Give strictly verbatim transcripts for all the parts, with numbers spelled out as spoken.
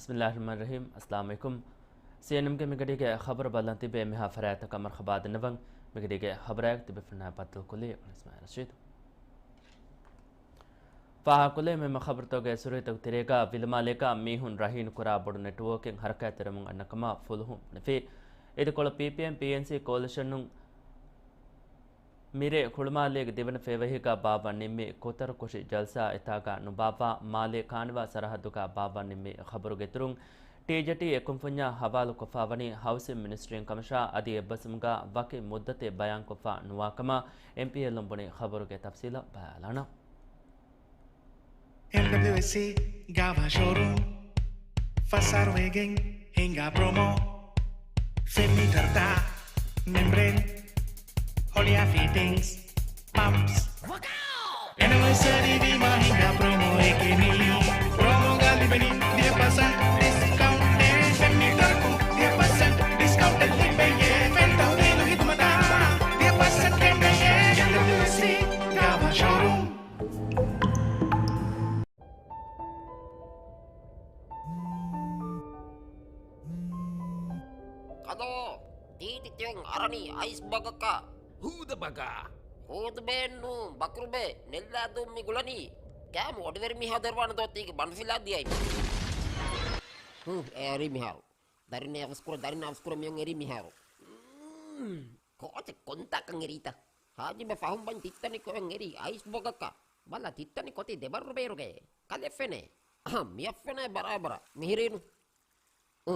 ބިސްމިއްލާހި ރަޙްމާނި ރަޙީމް. އައްސަލާމު ޢަލައިކުމް. ސީއެންއެމްގެ މިގަޑީގެ ޚަބަރު ބަލަން ތިބޭ މިހާ ފަރާތަކަށް މަރުޙަބާ ދަންނަވަން. މިގަޑީގެ ޚަބަރާއެކު ތިބޭފުޅުންނާ ބައްދަލުކޮށްލީ އަނިސްމާ ރަޝީދު. ފާހަގަކޮށްލީ މެމެ ޚަބަރުތަކުގެ ސުރުހިތަކު ތެރޭގަ ވިލުމާލޭގަ މީހުން ރަހީނުކުރާ ބޮޑު ނެޓްވޯކެއް ހަރަކާތްތެރިވަމުން އަންނަ ކަމަށް ފުލުހުން ބުނެފި. އިދިކޮޅު ޕީޕީއެމް ޕީއެންސީ ކޯލިޝަނުން މިރޭ ހުޅުމާލޭގެ ދެވަނަ ފޭވަހީގަ ބާއްވަން ނިންމި ކޮތަރުކުށި ޖަލްސާ އެތާގަ ނުބާއްވާ މާލޭ ކާނިވާ ސަރަހައްދުގަ ބާއްވަން ނިންމި ޚަބަރުގެ އިތުރުން، ޓީޖެޓީ އެކުންފުންޏާ ހަވާލުކޮށްފަ ވަނީ ހައުސިން މިނިސްޓްރީން ކަމަށާ އަދި އެއްބަސްވުމުގަ ވަކި މުއްދަތެއް ބަޔާންކޮށްފަ ނުވާ ކަމަށް އެމްޕީއެލުން ބުނި. ޚަބަރުގެ ތަފްސީލަށް ބަލާލާނަން. އެމްޑަބްލިއުއެސްސީ ގާވާ ޝޯރޫމް ފަސް އަހަރު ވެގެން ހިނގާ ޕްރޮމޯ. ފެން މީޓަރުތައް، މެމްބްރޭން، ހޮޅިއާ ފިޓިންގްސް، ޕަމްޕްސް. އެނިވަރސަރީ ވީމާ ހިނގާ ޕްރޮމޯއެކޭ މީ. ޕްރޮމޯގަ ލިބެނީ ދިހަ ޕަސެންޓް ޑިސްކައުންޓެއް. ފެން މީޓަރަކުން ދިހަ ޕަސެންޓް ޑިސްކައުންޓެއް ލިބެޔޭ. ފެން ތަހުލީލު ހިދުމަތާ ދިހަ ޕަސެންޓް ކެނޑެޔޭ. އެމްޑަބްލިއުއެސްސީ ގާވާ ޝޯރޫމް. ކަލޯ، ދީދި ތިޔަން އަރަނީ އައިސް ބަގަކަށް. ހޫދަ ބަގާ. ހޫދު ބޭންނު، ބަކުރު ބޭ، ނެއްލާ ދުން މި ގުޅަނީ. ކާމު އޮޑިވެރި މިހާ ދެރުވާނެ ދޯ ތީގެ ބަނޑުފިލާ ދިޔައި. ހު، އެ އަރި މިހާރު. ދަރިން އަވަސްކުރ، ދަރިން އަވަސްކުރ މިޔަން އެރީ މިހާރު. މް، ކޯޗެ ކޮންތާކަން އެރީތަ؟ ހާޖިބެ ފަހުން ބަން ތިއްތަނި ކޮއެން އެރީ އައިސް ބޮގަކަށް. ބަލަ ތިއްތަނި ކޮތި ދެބައްރު ބޭރުގައޭ. ކަލެ ފެނޭ. އަހަ، މިއަށް ފެނޭ ބަރާބަރަށް. މިހިރީނު. އު،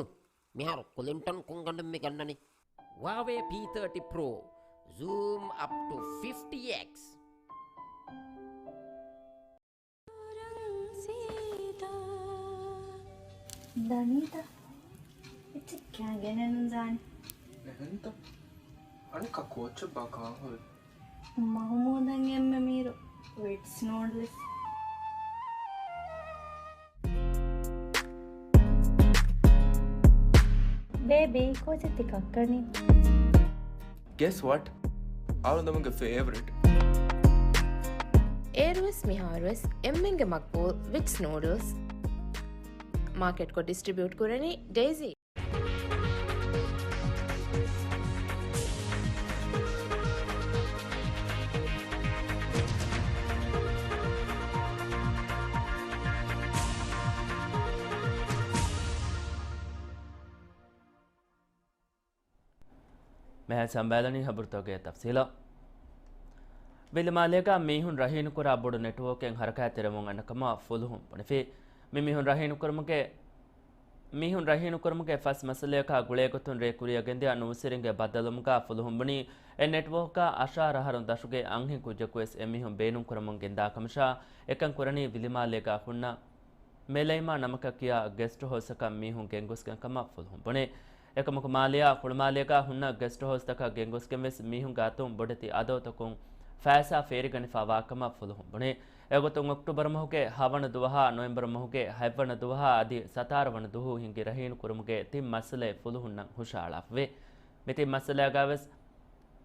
މިހާރު ކުލިންޓަން ކޮންގަނޑެއް މި ގަންނަނީ؟ ވާވޭ ޕީ ތާޓީ ޕްރޯ. ޒޫމް އަޕް ޓު ފިފްޓީ އެކްސް. ދަނީތަ؟ އެއްޗެއް ކާގެނެއްނު ޒާނި. އެހެންތަ؟ އަނެއްކާ ކޯޗެއް ބާ ކާހޮއި؟ މަހުމޫދަށް އެންމެ މީރު ވިޓްސް ނޫޑްލްސް. ބޭބީ، ކޯޗެއް ތި ކައްކަނީ؟ Guess what? އަޅުގަނޑުމެންގެ ފޭވަރިޓް. އޭރުވެސް މިހާރުވެސް އެންމެންގެ މަގްބޫލް ވިޓްސް ނޫޑްލްސް. މާކެޓްކޮށް ޑިސްޓްރިބިއުޓް ކުރަނީ ޑެއިޒީ. މިހާރު ސަމްބާލަނީ ޚަބަރުތަކުގެ ތަފްސީލަށް. ވިލުމާލޭގަ މީހުން ރަހީނުކުރާ ބޮޑު ނެޓްވޯކެއް ހަރަކާތްތެރިވަމުން އަންނަ ކަމަށް ފުލުހުން ބުނެފި. މި މީހުން ރަހީނުކުރުމުގެ، މީހުން ރަހީނުކުރުމުގެ ފަސް މައްސަލަޔަކާ ގުޅޭގޮތުން ރޭ ކުރިއަށް ގެންދިޔަ ނޫސްވެރިންގެ ބައްދަލުވުމުގަ ފުލުހުން ބުނީ، އެ ނެޓްވޯކްގަ އަށާރަ އަހަރުން ދަށުގެ އަންހެން ކުއްޖަކުވެސް އެ މީހުން ބޭނުންކުރަމުން ގެންދާ ކަމަށާ، އެކަން ކުރަނީ ވިލިމާލޭގަ ހުންނަ މެލައިމާ ނަމަކަށް ކިޔާ ގެސްޓް ހައުސްއަކަށް މީހުން ގެންގޮސްގެން ކަމަށް ފުލުހުން ބުނޭ. އެކަމަކު މާލެއާ ހުޅުމާލޭގަ ހުންނަ ގެސްޓް ހައުސްތަކަށް ގެންގޮސްގެން ވެސް މީހުންގެ އަތުން ބޮޑެތި އަދަދުތަކުން ފައިސާ ފޭރިގަނެފަ ވާ ކަމަށް ފުލުހުން ބުނޭ. އެގޮތުން އޮކްޓޫބަރު މަހުގެ ހަވަނަ ދުވަހާ، ނޮވެމްބަރު މަހުގެ ހަތްވަނަ ދުވަހާ އަދި ސަތާރަ ވަނަ ދުވަހު ހިންގި ރަހީނު ކުރުމުގެ ތިން މައްސަލައެއް ފުލުހުންނަށް ހުށަހަޅާފަވޭ. މި ތިން މައްސަލައިގަ ވެސް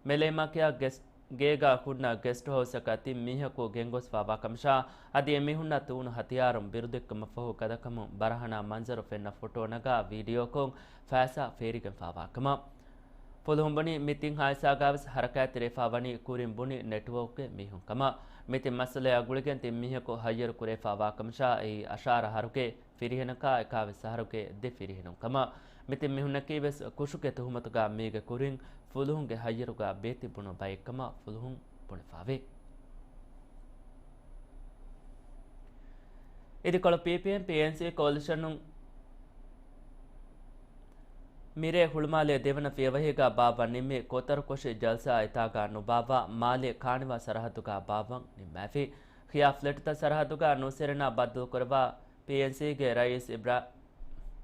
މެލޭމާ ކިޔާ ގެސް ގޭގަ ހުންނަ ގެސްޓް ހައުސްއަކަށް ތިން މީހަކު ގެންގޮސްފަވާ ކަމަށާ، އަދި އެމީހުންނަށް ތޫނު ހަތިޔާރުން ބިރުދެއްކުމަށްފަހު ގަދަކަމުން ބަރަހަނާ މަންޒަރު ފެންނަ ފޮޓޯ ނަގާ ވީޑިއޯކޮށް ފައިސާ ފޭރިގެންފަވާ ކަމަށް. ފުލުހުން ބުނީ މި ތިން ހާދިސާގަ ވެސް ހަރަކާތްތެރިވެފަ ވަނީ ކުރިން ބުނި ނެޓްވޯކްގެ މީހުން ކަމަށް. މި ތިން މައްސަލަޔާ ގުޅިގެން ތިން މީހަކު ހައްޔަރު ކުރެވިފަވާ ކަމަށާ، އެއީ އަށާރަ އަހަރުގެ ފިރިހެނަކާ އެކާވީސް އަހަރުގެ ދެ ފިރިހެނުން ކަމަށް. މި ތިން މީހުންނަކީ ވެސް ކުށުގެ ތުހުމަތުގަ މީގެ ކުރިން ފުލުހުންގެ ހައްޔަރުގަ ބޭތި ބުނު ބައެއްކަމަށް ފުލުހުން ބުނެފަވޭ. އިދިކޮޅު ޕީޕީއެމް ޕީއެންސީ ކޯލިޝަނުން މިރޭ ހުޅުމާލޭ ދެވަނަ ފިޔަވަހީގަ ބާއްވަން ނިންމި ކޮތަރުކުށި ޖަލްސާ އެތާގަ ނުބާއްވާ މާލޭ ކާނިވާ ސަރަހައްދުގަ ބާއްވަން ނިންމާފި. ޚިޔާ ފްލެޓްތައް ސަރަހައްދުގަ ނޫސްވެރިންނާ ބައްދަލުކުރައްވާ ޕީއެންސީގެ ރައީސް އިބްރާ-،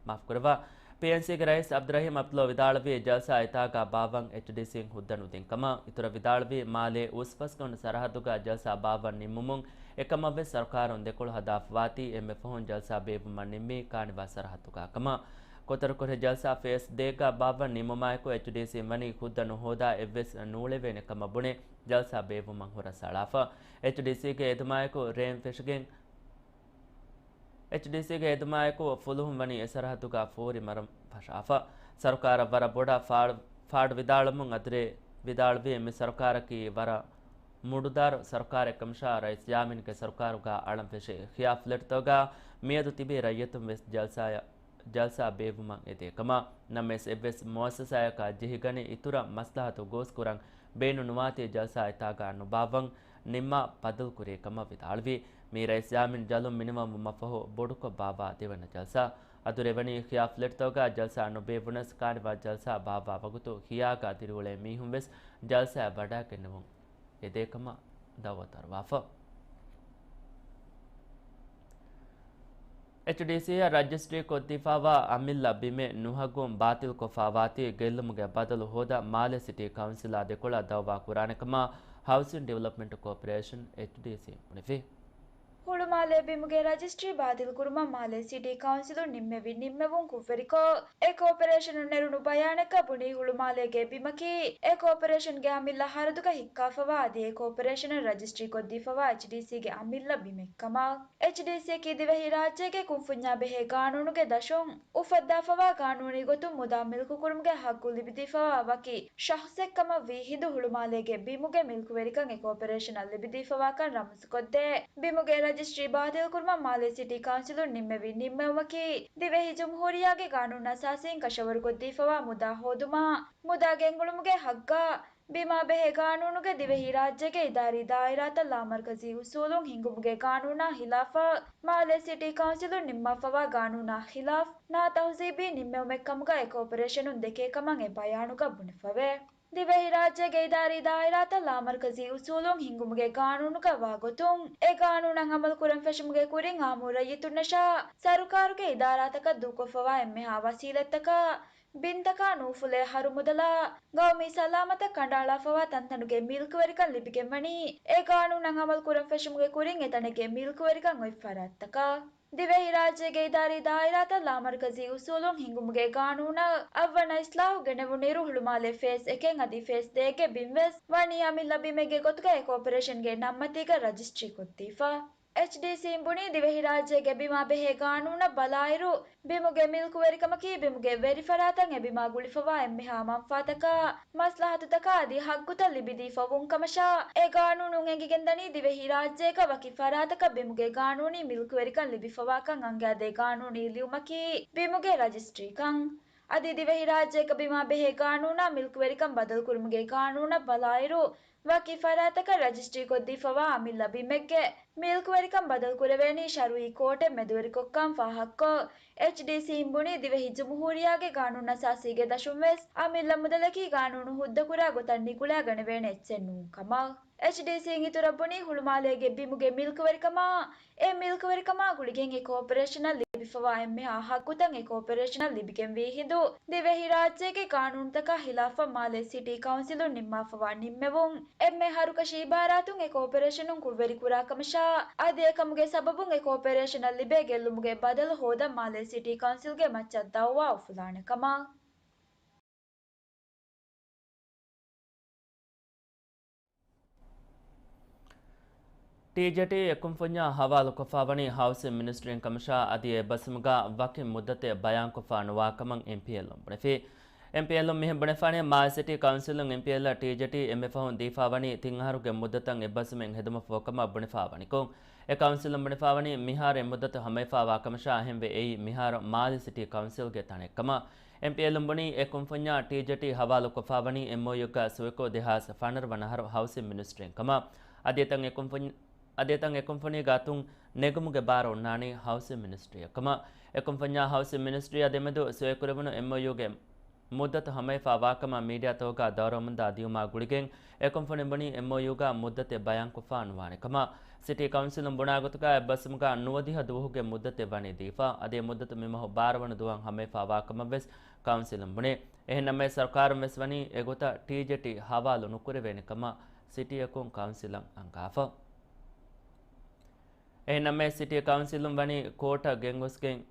މާފުކުރައްވާ، ޕީއެންސީގެ ރައީސް އަބްދުރަހީމް އަބްދުﷲ ވިދާޅުވީ، ޖަލްސާ އެތާގަ ބާއްވަން އެޗްޑީސީން ހުއްދަ ނުދިން ކަމަށް. އިތުރަށް ވިދާޅުވީ، މާލޭ އުސްފަސްގަނޑު ސަރަހައްދުގަ ޖަލްސާ ބާއްވަން ނިންމުމުން އެކަމަށްވެސް ސަރުކާރުން ދެކޮޅު ހަދާފަވާތީ، އެންމެ ފަހުން ޖަލްސާ ބޭއްވުމަށް ނިންމީ ކާނިވާ ސަރަހައްދުގަ ކަމަށް. ކޮތަރުކުށި ޖަލްސާ ފޭސް ދޭއްގަ ބާއްވަން ނިންމުމާއެކު އެޗްޑީސީން ވަނީ ހުއްދަ ނުހޯދާ އެއްވެސް ނޫޅެވޭނެ ކަމަށް ބުނެ، ޖަލްސާ ބޭއްވުމަށް ހުރަސްއަޅާފަ. އެޗްޑީސީގެ އެދުމާއެކު ރޭން ފެށިގެން އެޗްޑީސީގެ އެދުމާއެކު ފުލުހުން ވަނީ އެސަރަހައްދުގަ ފޯރި މަރަން ފަށާފަ. ސަރުކާރަށް ވަރަށް ބޮޑަށް ފާޑް، ފާޑު ވިދާޅުމުން އަދުރޭ ވިދާޅުވީ، މި ސަރުކާރަކީ ވަރަށް މުޑުދާރު ސަރުކާރެއް ކަމަށާ، ރައީސް ޔާމީންގެ ސަރުކާރުގަ އަޅަން ފެށި ޚިޔާ ފްލެޓްތަކުގަ މިއަދު ތިބި ރައްޔިތުން ވެސް ޖަލްސާއަށް، ޖަލްސާ ބޭއްވުމަށް އެދޭ ކަމަށް. ނަމަވެސް އެއްވެސް މުއައްސަސާއަކަށް ޖެހިގަނެ އިތުރަށް މަސްލަހަތު ގޯސްކުރަން ބޭނުން ނުވާތީ ޖަލްސާ އެތާގަ ނުބާއްވަން ނިންމާ ބަދަލުކުރޭ ކަމަށް ވިދާޅުވި. މީ ރައީސް ޔާމީން ޖަލުން މިނިވަންވުމަށް ފަހު ބޮޑުކޮށް ބާއްވާ ދެވަނަ ޖަލްސާ. އަދުރޭ ވަނީ ޚިޔާ ފްލެޓްތަކުގަ ޖަލްސާ ނުބޭއްވުނަސް، ކާނިވާ ޖަލްސާ ބާއްވާ ވަގުތު ޚިޔާގަ ދިރިއުޅޭ މީހުން ވެސް ޖަލްސާއަށް ވަޑައިގެންނެވުން އެދޭ ކަމަށް ދައުވަތު އަރުވާފަ. އެޗްޑީސީއަށް ރަޖިސްޓްރީ ކޮށްދީފައިވާ އަމިއްލަ ބިމެއް ނުހައްގުން ބާތިލްކޮށްފައިވާތީ، ގެއްލުމުގެ ބަދަލު ހޯދަން މާލެ ސިޓީ ކައުންސިލާ ދެކޮޅަށް ދައުވާ ކުރާނެ ކަމަށް ހައުސިން ޑިވެލޮޕްމަންޓް ކޯޕަރޭޝަން، އެޗްޑީސީ، ބުނެފި. ހުޅުމާލޭ ބިމުގެ ރަޖިސްޓްރީ ބާތިލްކުރުމަށް މާލެ ސިޓީ ކައުންސިލުން ނިންމެވި ނިންމެވުން ކުށްވެރިކޮށް، އެ ކޯޕަރޭޝަނުން ނެރުނު ބަޔާނަކަށް ބުނީ، ހުޅުމާލޭގެ ބިމަކީ އެ ކޯޕަރޭޝަންގެ އަމިއްލަ ހަރަދުގަ ހިއްކާފަވާ އަދި އެ ކޯޕަރޭޝަނަށް ރަޖިސްޓްރީ ކޮށްދީފަވާ އެޗްޑީސީގެ އަމިއްލަ ބިމެއް ކަމަށް. އެޗްޑީސީއަކީ ދިވެހިރާއްޖޭގެ ކުންފުންޏާ ބެހޭ ގާނޫނުގެ ދަށުން އުފައްދާފަވާ ގާނޫނީ ގޮތުން މުދާ މިލްކުކުރުމުގެ ހައްގު ލިބިދީފަވާ ވަކި ޝަހްސެއްކަމަށްވީ ހިނދު، ހުޅުމާލޭގެ ބިމުގެ މިލްކުވެރިކަން އެ ކޯޕަރޭޝަނަށް ލިބިދީފަވާކަން ރަމްޒުކޮށްދޭ. ބިމުގެ ރަޖިސްޓްރީ ބާތިލްކުރުމަށް މާލެ ސިޓީ ކައުންސިލުން ނިންމެވި ނިންމެވުމަކީ، ދިވެހި ޖުމްހޫރިއްޔާގެ ގާނޫނުއަސާސީން ކަށަވަރުކޮށްދީފަވާ މުދާ ހޯދުމާ، މުދާ ގެންގުޅުމުގެ ހައްގާ، ބިމާ ބެހޭ ގާނޫނުގެ ދިވެހިރާއްޖޭގެ އިދާރީ ދާއިރާތައް ލާމަރުކަޒީ އުސޫލުން ހިންގުމުގެ ގާނޫނާ ހިލާފަށް، މާލެ ސިޓީ ކައުންސިލުން ނިންމާފަވާ ގާނޫނާ ހިލާފް، ނާތަހުޒީބީ ނިންމެވުމެއްކަމުގަ އެ ކޯޕަރޭޝަނުން ދެކޭ ކަމަށް އެ ބަޔާނުގަ ބުނެފަވޭ. ދިވެހިރާއްޖޭގެ އިދާރީ ދާއިރާތައް ލާމަރުކަޒީ އުސޫލުން ހިންގުމުގެ ގާނޫނުގަ ވާގޮތުން، އެ ގާނޫނަށް އަމަލުކުރަން ފެށުމުގެ ކުރިން އާއްމު ރައްޔިތުންނަށާ ސަރުކާރުގެ އިދާރާތަކަށް ދޫކޮށްފަވާ އެންމެހާ ވަސީލަތްތަކާ، ބިންތަކާ ނޫފުލޭ ހަރު މުދަލާ، ގައުމީ ސަލާމަތަށް ކަނޑައަޅާފަވާ ތަންތަނުގެ މިލްކުވެރިކަން ލިބިގެންވަނީ، އެ ގާނޫނަށް އަމަލުކުރަން ފެށުމުގެ ކުރިން އެތަނެއްގެ މިލްކުވެރިކަން އޮތް ފަރާތްތަކަށް. ދިވެހިރާއްޖޭގެ އިދާރީ ދާއިރާތައް ލާމަރުކަޒީ އުސޫލުން ހިންގުމުގެ ގާނޫނަށް އަށްވަނަ އިސްލާހު ގެނެވުނުއިރު، ހުޅުމާލޭ ފޭސް އެކެއް އަދި ފޭސް ދޭއްގެ ބިންވެސް ވަނީ އަމިއްލަ ބިމެއްގެ ގޮތުގަ އެ ކޯޕަރޭޝަންގެ ނަންމަތީގަ ރަޖިސްޓްރީ ކޮށްދީފަ. އެޗްޑީސީން ބުނީ، ދިވެހިރާއްޖޭގެ ބިމާ ބެހޭ ގާނޫނަށް ބަލާއިރު، ބިމުގެ މިލްކުވެރިކަމަކީ ބިމުގެ ވެރިފަރާތަށް އެ ބިމާ ގުޅިފަވާ އެންމެހާ މަންފާތަކާ، މަސްލަހަތުތަކާ އަދި ހައްގުތައް ލިބިދީފަ ވުން ކަމަށާ، އެ ގާނޫނުން އެނގިގެންދަނީ ދިވެހިރާއްޖޭގަ ވަކި ފަރާތަކަށް ބިމުގެ ގާނޫނީ މިލްކުވެރިކަން ލިބިފަވާކަން އަނގައިދޭ ގާނޫނީ ލިޔުމަކީ ބިމުގެ ރަޖިސްޓްރީކަން. އަދި ދިވެހިރާއްޖޭގަ ބިމާ ބެހޭ ގާނޫނާ މިލްކުވެރިކަން ބަދަލުކުރުމުގެ ގާނޫނަށް ބަލާއިރު، ވަކި ފަރާތަކަށް ރަޖިސްޓްރީކޮށްދީފަވާ އަމިއްލަ ބިމެއްގެ މިލްކުވެރިކަން ބަދަލުކުރެވޭނީ ޝަރުއީ ކޯޓެއް މެދުވެރިކޮށްކަން ފާހަގަކޮށް، އެޗްޑީސީން ބުނީ ދިވެހި ޖުމްހޫރިއްޔާގެ ގާނޫނުއަސާސީގެ ދަށުންވެސް އަމިއްލަ މުދަލަކީ ގާނޫނު ހުއްދަކުރާ ގޮތަށް ނިގުޅާގަނެވޭނެ އެއްޗެއް ނޫން ކަމަށް. އެޗްޑީސީން އިތުރަށް ބުނީ ހުޅުމާލޭގެ ބިމުގެ މިލްކުވެރިކަމާ، އެ މިލްކުވެރިކަމާ ގުޅިގެން އެ ކޯޕަރޭޝަނަށް ލިބިފަވާ އެންމެހާ ހައްގުތައް އެ ކޯޕަރޭޝަނަށް ލިބިގެންވީ ހިނދު، ދިވެހިރާއްޖޭގެ ގާނޫނުތަކާ ހިލާފަށް މާލޭ ސިޓީ ކައުންސިލުން ނިންމާފަވާ ނިންމެވުން، އެންމެ ހަރުކަށި އިބާރާތުން އެ ކޯޕަރޭޝަނުން ކުށްވެރިކުރާ ކަމަށާ، އަދި އެކަމުގެ ސަބަބުން އެ ކޯޕަރޭޝަނަށް ލިބޭ ގެއްލުމުގެ ބަދަލު ހޯދަން މާލޭ ސިޓީ ކައުންސިލްގެ މައްޗަށް ދައުވާ އުފުލާނެ ކަމަށް. ޓީޖޭޓީ އެ ކުންފުންޏާ ހަވާލުކޮށްފަވަނީ ހައުސިން މިނިސްޓްރީން ކަމަށާ، އަދި އެ ބަސްމުގަ ވަކި މުއްދަތެއް ބަޔާންކޮށްފަ ނުވާ ކަމަށް އެމްޕީއެލްއުން ބުނެފި. އެމްޕީއެލްއުން މިހެން ބުނެފާނެ، މާލެ ސިޓީ ކައުންސިލުން އެމްޕީއެލްއަށް ޓީޖޭޓީ އެންމެ ފަހުން ދީފާވަނީ ތިން އަހަރުގެ މުއްދަތަށް އެއްބަސްވުމެއް ހެދުމަށްފަހު ކަމަށް ބުނެފާވަނިކޮށް، އެ ކައުންސިލުން ބުނެފާވަނީ މިހާރު އެ މުއްދަތު ހަމަވެފާވާ ކަމަށާ، އެހެންވެ އެއީ މިހާރު މާލެ ސިޓީ ކައުންސިލްގެ ތަނެއް ކަމަށް. އެމްޕީއެލްއުން ބުނީ، އެ ކުންފުންޏާ ޓީޖޭޓީ ހަވާލުކޮށްފާވަނީ އެމްއޯޔޫއަކާ ސޮއިކޮށް ދެހާސް ފަނަރަ ވަނަ އަހަރު ހައުސިން މިނިސްޓްރީން ކަމަށް. އަދި އެތަން އެ ކުންފުން-، އަދި އެތަން އެ ކުންފުނީގެ އަތުން ނެގުމުގެ ބާރު އޮންނާނީ ހައުސިން މިނިސްޓްރީއަށް ކަމަށް. އެ ކުންފުންޏާ ހައުސިން މިނިސްޓްރީއާ ދެމެދު ސޮއިކުރެވުނު އެމްއޯޔޫގެ މުއްދަތު ހަމަވެފާވާކަމަށް މީޑިއާތަކުގަ ދައުރަވަމުންދާ ދިޔުމާ ގުޅިގެން، އެ ކުންފުނިން ބުނީ އެމްއޯޔޫގަ މުއްދަތެއް ބަޔާންކޮށްފާ ނުވާނެ ކަމަށް. ސިޓީ ކައުންސިލުން ބުނާ ގޮތުގަ އެއްބަސްވުމުގަ ނުވަދިހަ ދުވަހުގެ މުއްދަތެއް ވަނީ ދީފަ، އަދި އެ މުއްދަތު މިމަހު ބާރަ ވަނަ ދުވަހަށް ހަމަވެފާވާ ކަމަށްވެސް ކައުންސިލުން ބުނޭ. އެހެންނަމަވެސް، ސަރުކާރުން ވެސް ވަނީ އެގޮތަށް ޓީޖޭޓީ ހަވާލު ނުކުރެވޭނެ ކަމަށް ސިޓީއަކުން ކައުންސިލަށް އަންގާފަ. އެހެންނަމަވެސް، ސިޓީ ކައުންސިލުން ވަނީ ކޯޓަށް ގެންގޮސްގެން،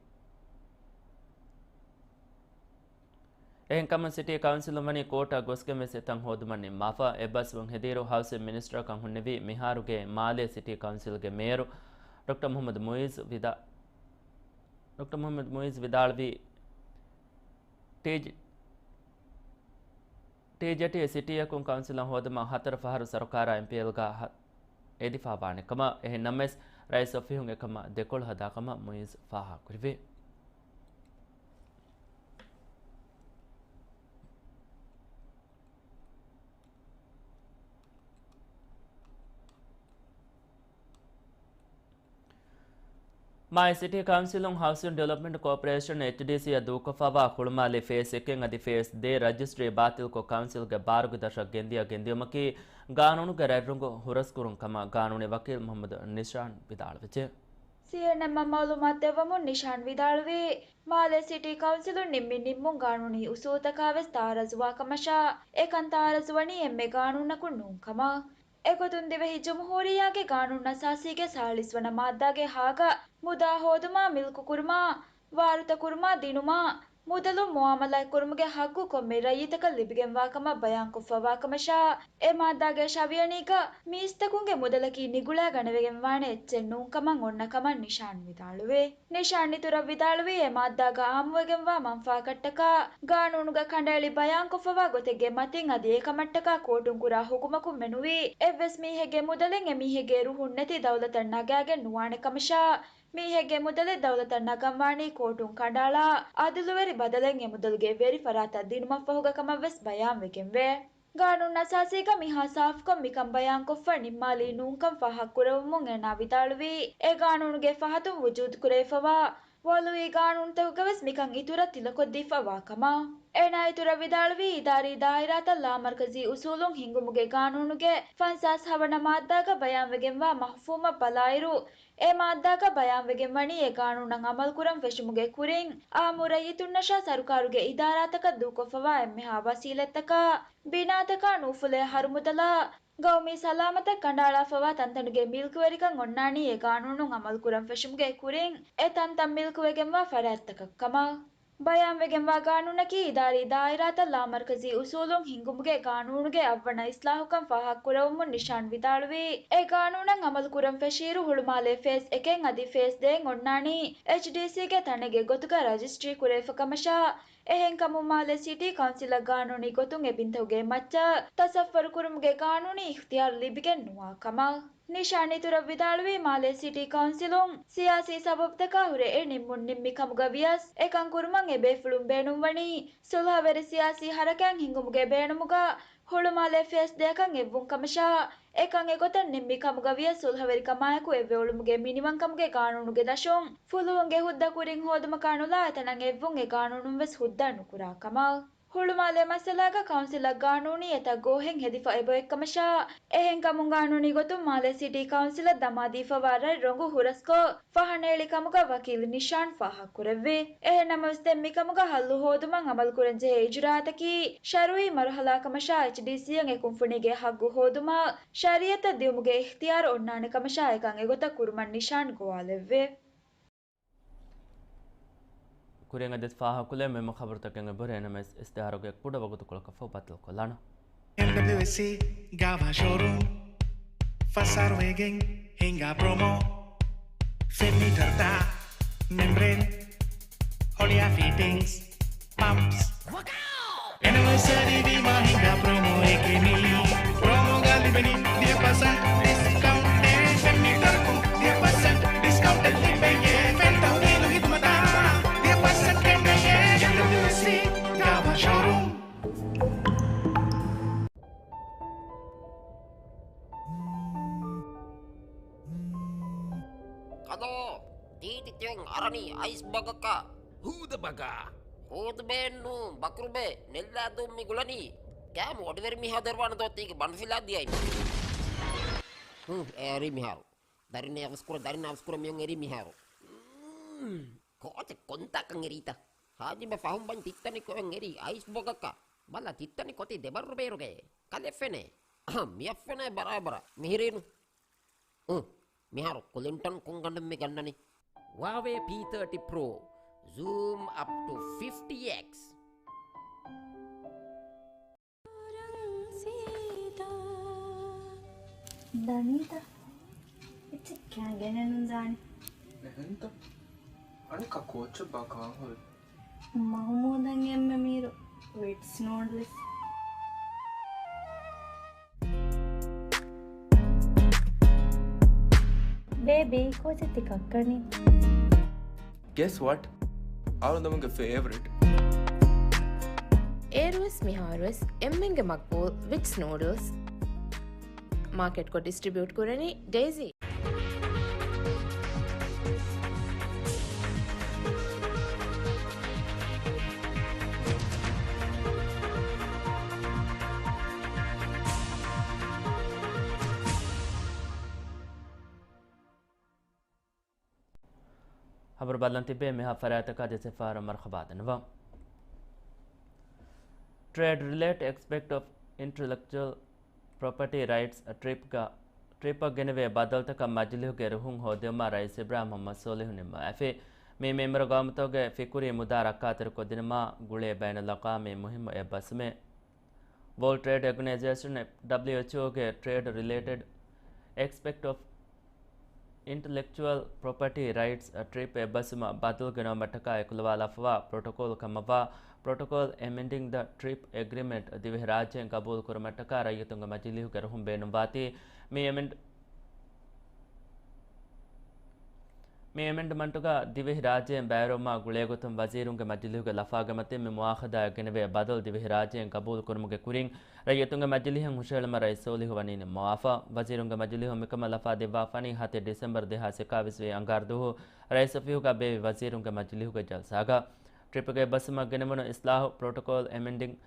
އެހެންކަމުން ސިޓީ ކައުންސިލުން ވަނީ ކޯޓަށް ގޮސްގެން ވެސް އެތަން ހޯދުމަށް ނިންމާފަ. އެއްބަސްވުން ހެދިއިރު، ހައުސިން މިނިސްޓަރަކަށް ހުންނެވީ މިހާރުގެ މާލޭ ސިޓީ ކައުންސިލްގެ މޭޔަރު ޑޮކްޓަރ މުހައްމަދު މުއިއްޒު ވިދާ-، ޑޮކްޓަރ މުޙައްމަދު މުޢިއްޒު ވިދާޅުވީ، ޓީޖެ-، ޓީޖެޓީ ސިޓީއަކުން ކައުންސިލަށް ހޯދުމަށް ހަތަރު ފަހަރު ސަރުކާރާ އެމްޕީއެލްގަ ހަ-، އެދިފަ ވާނެ ކަމަށް. އެހެން ނަމަވެސް، ރައީސް އޮފީހުން އެކަމަށް ދެކޮޅު ހަދާ ކަމަށް މުޢިއްޒު ފާހަގަކުރެއްވި. މާލެ ސިޓީ ކައުންސިލުން ހައުސިން ޑިވެލޮޕްމަންޓް ކޯޕަރޭޝަން، އެޗްޑީސީ، އަށް ދޫކޮށްފައިވާ ހުޅުމާލެ ފޭސް އެކެއް އަދި ފޭސް ދޭއް ރަޖިސްޓްރީ ބާތިލްކޮށް، ކައުންސިލްގެ ބާރުގެ ދަށަށް ގެންދިޔަ ގެންދިޔުމަކީ ގާނޫނުގެ ރަތްރޮނގު ހުރަސްކުރުން ކަމަށް ގާނޫނީ ވަކީލް މުޙައްމަދު ނިޝާން ވިދާޅުވެއްޖެ. ސީއެންއެމްއަށް މައުލޫމާތު ދެއްވަމުން ނިޝާން ވިދާޅުވީ، މާލެ ސިޓީ ކައުންސިލުން ނިންމި ނިންމުން ގާނޫނީ އުސޫލުތަކާ ވެސް ތައާރަޒުވާ ކަމަށާ، އެކަން ތައާރަޒުވަނީ އެންމެ ގާނޫނަކުން ނޫން ކަމަށް. އެގޮތުން ދިވެހި ޖުމްހޫރިއްޔާގެ ގާނޫނުއަސާސީގެ ސާޅީސް ވަނަ މާއްދާގެ ހާގަ މުދާ ހޯދުމާ، މިލްކުކުރުމާ، ވާރުތަކުރުމާ، ދިނުމާ، މުދަލުން މުއާމަލާތްކުރުމުގެ ހައްގު ކޮންމެ ރައްޔިތަކަށް ލިބިގެންވާކަމަށް ބަޔާންކޮށްފައިވާކަމަށާ، އެ މާއްދާގެ ށަވިޔަނީގަ މީސްތަކުންގެ މުދަލަކީ ނިގުޅާގަނެވެގެންވާނެ އެއްޗެއް ނޫންކަމަށް އޮންނަ ކަމަށް ނިޝާން ވިދާޅުވި. ނިޝާން އިތުރަށް ވިދާޅުވީ، އެ މާއްދާގަ އާއްމުވެގެންވާ މަންފާކަށްޓަކާ ގާނޫނުގަ ކަނޑައެޅި ބަޔާންކޮށްފަވާ ގޮތެއްގެ މަތިން އަދި އެކަމަށްޓަކާ ކޯޓުން ކުރާ ހުކުމަކުން މެނުވީ، އެއްވެސް މީހެއްގެ މުދަލެއް އެމީހެއްގެ ރުހުން ނެތި ދައުލަތަށް ނަގާގެން ނުވާނެ ކަމަށާ، މީހެއްގެ މުދަލެއް ދައުލަތަށް ނަގަންވާނީ ކޯޓުން ކަނޑައަޅާ، އަދުލުވެރި ބަދަލެއް އެ މުދަލުގެ ވެރި ފަރާތަށް ދިނުމަށްފަހުގަ ކަމަށް ވެސް ބަޔާންވެގެންވޭ. ގާނޫނުއަސާސީގަ މިހާ ސާފުކޮށް މިކަން ބަޔާންކޮށްފަ ނިންމާލީ ނޫންކަން ފާހަގަކުރެވުމުން އޭނާ ވިދާޅުވީ، އެ ގާނޫނުގެ ފަހަތުން ވުޖޫދުކުރެވިފަވާ ވަލުއީ ގާނޫނުތަކުގަވެސް މިކަން އިތުރަށް ތިލަކޮށްދީފަވާ ކަމަށް. އޭނާ އިތުރަށް ވިދާޅުވީ، އިދާރީ ދާއިރާތައް ލާމަރުކަޒީ އުސޫލުން ހިންގުމުގެ ގާނޫނުގެ ފަންސާސް ހަވަނަ މާއްދާގަ ބަޔާންވެގެންވާ މަފްހޫމަށް ބަލާއިރު، އެ މާއްދާގަ ބަޔާންވެގެންވަނީ އެ ގާނޫނަށް އަމަލުކުރަން ފެށުމުގެ ކުރިން، އާއްމު ރައްޔިތުންނަށާ ސަރުކާރުގެ އިދާރާތަކަށް ދޫކޮށްފަވާ އެންމެހާ ވަސީލަތްތަކާ، ބިނާތަކާ ނޫފުލޭ ހަރުމުދަލާ، ގައުމީ ސަލާމަތަށް ކަނޑައަޅާފަވާ ތަންތަނުގެ މިލްކުވެރިކަން އޮންނާނީ އެ ގާނޫނުން އަމަލުކުރަން ފެށުމުގެ ކުރިން، އެ ތަންތަން މިލްކުވެގެންވާ ފަރާތްތަކަށް ކަމަށް. ބަޔާންވެގެންވާ ގާނޫނަކީ އިދާރީ ދާއިރާތައް ލާމަރުކަޒީ އުސޫލުން ހިންގުމުގެ ގާނޫނުގެ އަށްވަނަ އިސްލާހުކަން ފާހަގަކުރެވުމުން ނިޝާން ވިދާޅުވީ، އެ ގާނޫނަށް އަމަލުކުރަން ފެށިއިރު ހުޅުމާލޭ ފޭސް އެކެއް އަދި ފޭސް ދޭއް އޮންނާނީ އެޗްޑީސީގެ ތަނެއްގެ ގޮތުގަ ރަޖިސްޓްރީ ކުރެވިފަ ކަމަށާ، އެހެންކަމުން މާލެ ސިޓީ ކައުންސިލަށް ގާނޫނީ ގޮތުން އެ ބިންތަކުގެ މައްޗަށް ތަސައްވަރު ކުރުމުގެ ގާނޫނީ އިޚްތިޔާރު ލިބިގެން ނުވާ ކަމަށް. ނިޝާން އިތުރަށް ވިދާޅުވީ، މާލެ ސިޓީ ކައުންސިލުން ސިޔާސީ ސަބަބުތަކާ ހުރެ އެ ނިންމުން ނިންމި ކަމުގަ ވިޔަސް، އެކަން ކުރުމަށް އެ ބޭފުޅުން ބޭނުންވަނީ ސުލްހަވެރި ސިޔާސީ ހަރަކާތް ހިންގުމުގެ ބޭނުމުގަ ހުޅުމާލެ ފޭސް ދޭއަކަށް އެއްވުން ކަމަށާ، އެކަން އެގޮތަށް ނިންމި ކަމުގަ ވިޔަސް ސުލްހަވެރިކަމާއެކު އެއްވެ އުޅުމުގެ މިނިވަންކަމުގެ ގާނޫނުގެ ދަށުން ފުލުހުންގެ ހުއްދަ ކުރިން ހޯދުމަކާ ނުލާ އެތަނަށް އެއްވުން އެ ގާނޫނުން ވެސް ހުއްދަ ނުކުރާ ކަމަށް. ހުޅުމާލެ މައްސަލާގަ ކައުންސިލަށް ގާނޫނީ އެތައް ގޯހެއް ހެދިފަ އެބައޮތްކަމަށާ، އެހެންކަމުން ގާނޫނީ ގޮތުން މާލެ ސިޓީ ކައުންސިލަށް ދަމާދީފަވާ ރަތް ރޮނގު ހުރަސްކޮށް، ފަހަނައެޅި ކަމުގަ ވަކީލް ނިޝާން ފާހަގަކުރެއްވި. އެހެން ނަމަވެސް ދެން މިކަމުގަ ހައްލު ހޯދުމަށް އަމަލުކުރަންޖެހޭ އިޖުރާއަތަކީ ޝަރުއީ މަރުހަލާ ކަމަށާ، އެޗްޑީސީއަށް އެ ކުންފުނީގެ ހައްގު ހޯދުމަށް ޝަރީއަތަށް ދިއުމުގެ އިޚްތިޔާރު އޮންނާނެ ކަމަށާ އެކަން އެގޮތަށް ކުރުމަށް ނިޝާން ގޮވާލެއްވި. ކުރިން އަދި ފާހަގަކުރެވޭ މުހިއްމު ޚަބަރުތަކެއް އެބަހުރޭ ނަމަވެސް، އިސްތިހާރުގެ ކުޑަ ވަގުތުކޮޅަކަށްފަހު ބައްދަލުކޮށްލާނަން. އެމްޑަބްލިއުއެސްސީ ގާވާ ޝޯރޫމް، ފަސް އަހަރު ވެގެން ހިނގާ ޕްރޮމޯ. ފެން މީޓަރުތައް، މެމްބްރޭން، ހޮޅިއާ ފިޓިންގްސް، ޕަމްޕްސް. އެނިވަރސަރީ ވީމާ ހިނގާ ޕްރޮމޯއެކޭ މީ. ޕްރޮމޯގަ ލިބެނީ ދިހަ ޕަސެންޓް ޑިސްކައުންޓެއް. ފެން މީޓަރަކުން ދިހަ ޕަސެންޓް ޑިސްކައުންޓެއް ލިބެޔޭ. ފެން ތަހުލީލު ހިދުމަތާ ދިހަ ޕަސެންޓް ކެނޑެޔޭ. އެމްޑަބްލިއުއެސްސީ ގާވާ ޝޯރޫމް. ކަލޯ، ތީތި ތިއޮން އަރަނީ އައިސް ބަގަކަށް. ހޫދަ ބަގާ. ހޫދުބޭންނު ބަކުރުބޭ ނެއްލާދޫން މި ގުޅަނީ. ކައިމު އޮޑިވެރި މީހާ ދޮރުވާނެ ދޯ ތީގެ ބަނޑުފިލާ ދިޔައިން. ހު، އެރީ މިހާރު. ދަރިން އަވަސްކުރަ، ދަރިން އަވަސްކުރަ މިއޮން އެރީ މިހާރު. މް، ކޯޗެއް ކޮންތާކަން އެރީތަ؟ ހާޖިބަ ފަހުން ބަން ތިއްތަނި ކޮއެން އެރީ އައިސް ބޮގަކަށް. ބަލަ ތިއްތަނި ކޮތީ ދެބަރު ބޭރުގައޭ. ކަލެ ފެނޭ. އަހަ، މިއަށް ފެނޭ ބަރާބަރަށް. މިހިރީނު. އު، މިހާރު ކުލިންޓަން ކޮންގަނޑެއް މި ގަންނަނީ؟ ހުއާވޭ ޕީ ތާޓީ ޕްރޯ، ޒޫމް އަޕް ޓު ފިފްޓީ އެކްސް. ދަނީތަ؟ އެއްޗެއް ކާން ގެނެއް ނުދާނެ. އެހެންތަ؟ އަނެއްކާ ކޯއްޗެއްބާ ކާން ހުރީ؟ މަހުމޫދަށް އެންމެ މީރު ވިޓްސް ނޫޑްލްސް. ބޭބީ، ކޯއްޗެއް ތި ކައްކަނީ؟ Guess what? އަޅުގަނޑުގެ ފޭވަރިޓް. އޭރުވެސް މިހާރުވެސް އެންމެންގެ މަގްބޫލް ވިޓްސް ނޫޑްލްސް. މާކެޓްކޮށް ޑިސްޓްރިބިއުޓް ކުރަނީ ޑެއިސީ. ޚަބަރު ބައްލަން ތިބޭ މިހާ ފަރާތަކާ ދެސެފާރަ މަރުޙަބާ ދަންނަވަން. ޓްރޭޑް ރިލޭޓް އެސްޕެކްޓް އޮފް އިންޓަލެކްޗުއަލް ޕްރޮޕަޓީ ރައިޓްސް ޓްރިޕްގަ، ޓްރިޕަށް ގެނެވޭ ބަދަލުތަކަށް މަޖިލީހުގެ ރުހުން ހޯދެވުމަށް ރައީސް އިބްރާހިމް މުޙައްމަދު ސޯލިހު ނިންމަވައިފި. މި މިންވަރު ގައުމުތަކުގެ ފިކުރީ މުދާ ރައްކާތެރިކޮށްދިނުމަށް ގުޅޭ ބައިނަލްއަޤްވާމީ މުހިއްމު އެއްބަސްވުމެއް. ވޯލްޑް ޓްރޭޑް އޮގަނައިޒޭޝަން، ޑަބްލިއުއެޗްއޯގެ ޓްރޭޑް ރިލޭޓެޑް އެސްޕެކްޓް އޮފް އިންޓަލެކްޗުއަލް ޕްރޮޕަޓީ ރައިޓްސް ޓްރިޕް އެއްބަސްވުމަށް ބަދަލު ގެނައުމަށްޓަކާ އެކުލަވާލައްފަވާ ޕްރޮޓޮކޯލް ކަމަށްވާ ޕްރޮޓޮކޯލް އެމެންޑިންގް ދަ ޓްރިޕް އެގްރިމެންޓް ދިވެހިރާއްޖޭން ގަބޫލު ކުރުމަށްޓަކާ ރައްޔިތުންގެ މަޖިލީހުގެ ރުހުން ބޭނުންވާތީ. މި އެމެންޑް މި އެމެންޑްމަންޓުގަ ދިވެހިރާއްޖޭން ބައިވެރިވުމާ ގުޅޭގޮތުން ވަޒީރުންގެ މަޖިލީހުގެ ލަފާގެ މަތިން މި މުއާޚަދާއަށް ގެނެވޭ ބަދަލު ދިވެހިރާއްޖޭން ގަބޫލު ކުރުމުގެ ކުރިން ރައްޔިތުންގެ މަޖިލީހަށް ހުށަހެޅުމަށް ރައީސް ސޯލިހު ވަނީ ނިންމަވާފަ. ވަޒީރުންގެ މަޖިލީހުން މިކަމަށް ލަފާ ދެއްވާފަނީ ހަތެއް ޑިސެމްބަރު ދެހާސް އެކާވީސް ވީ އަންގާރަ ދުވަހު ރައީސް އޮފީހުގަ ބޭއްވި ވަޒީރުންގެ މަޖިލީހުގެ ޖަލްސާގަ. ޓްރިޕްގެ އެއްބަސްވުމަށް ގެނެވުނު އިސްލާހު ޕްރޮޓޮކޯލް އެމެންޑިންގް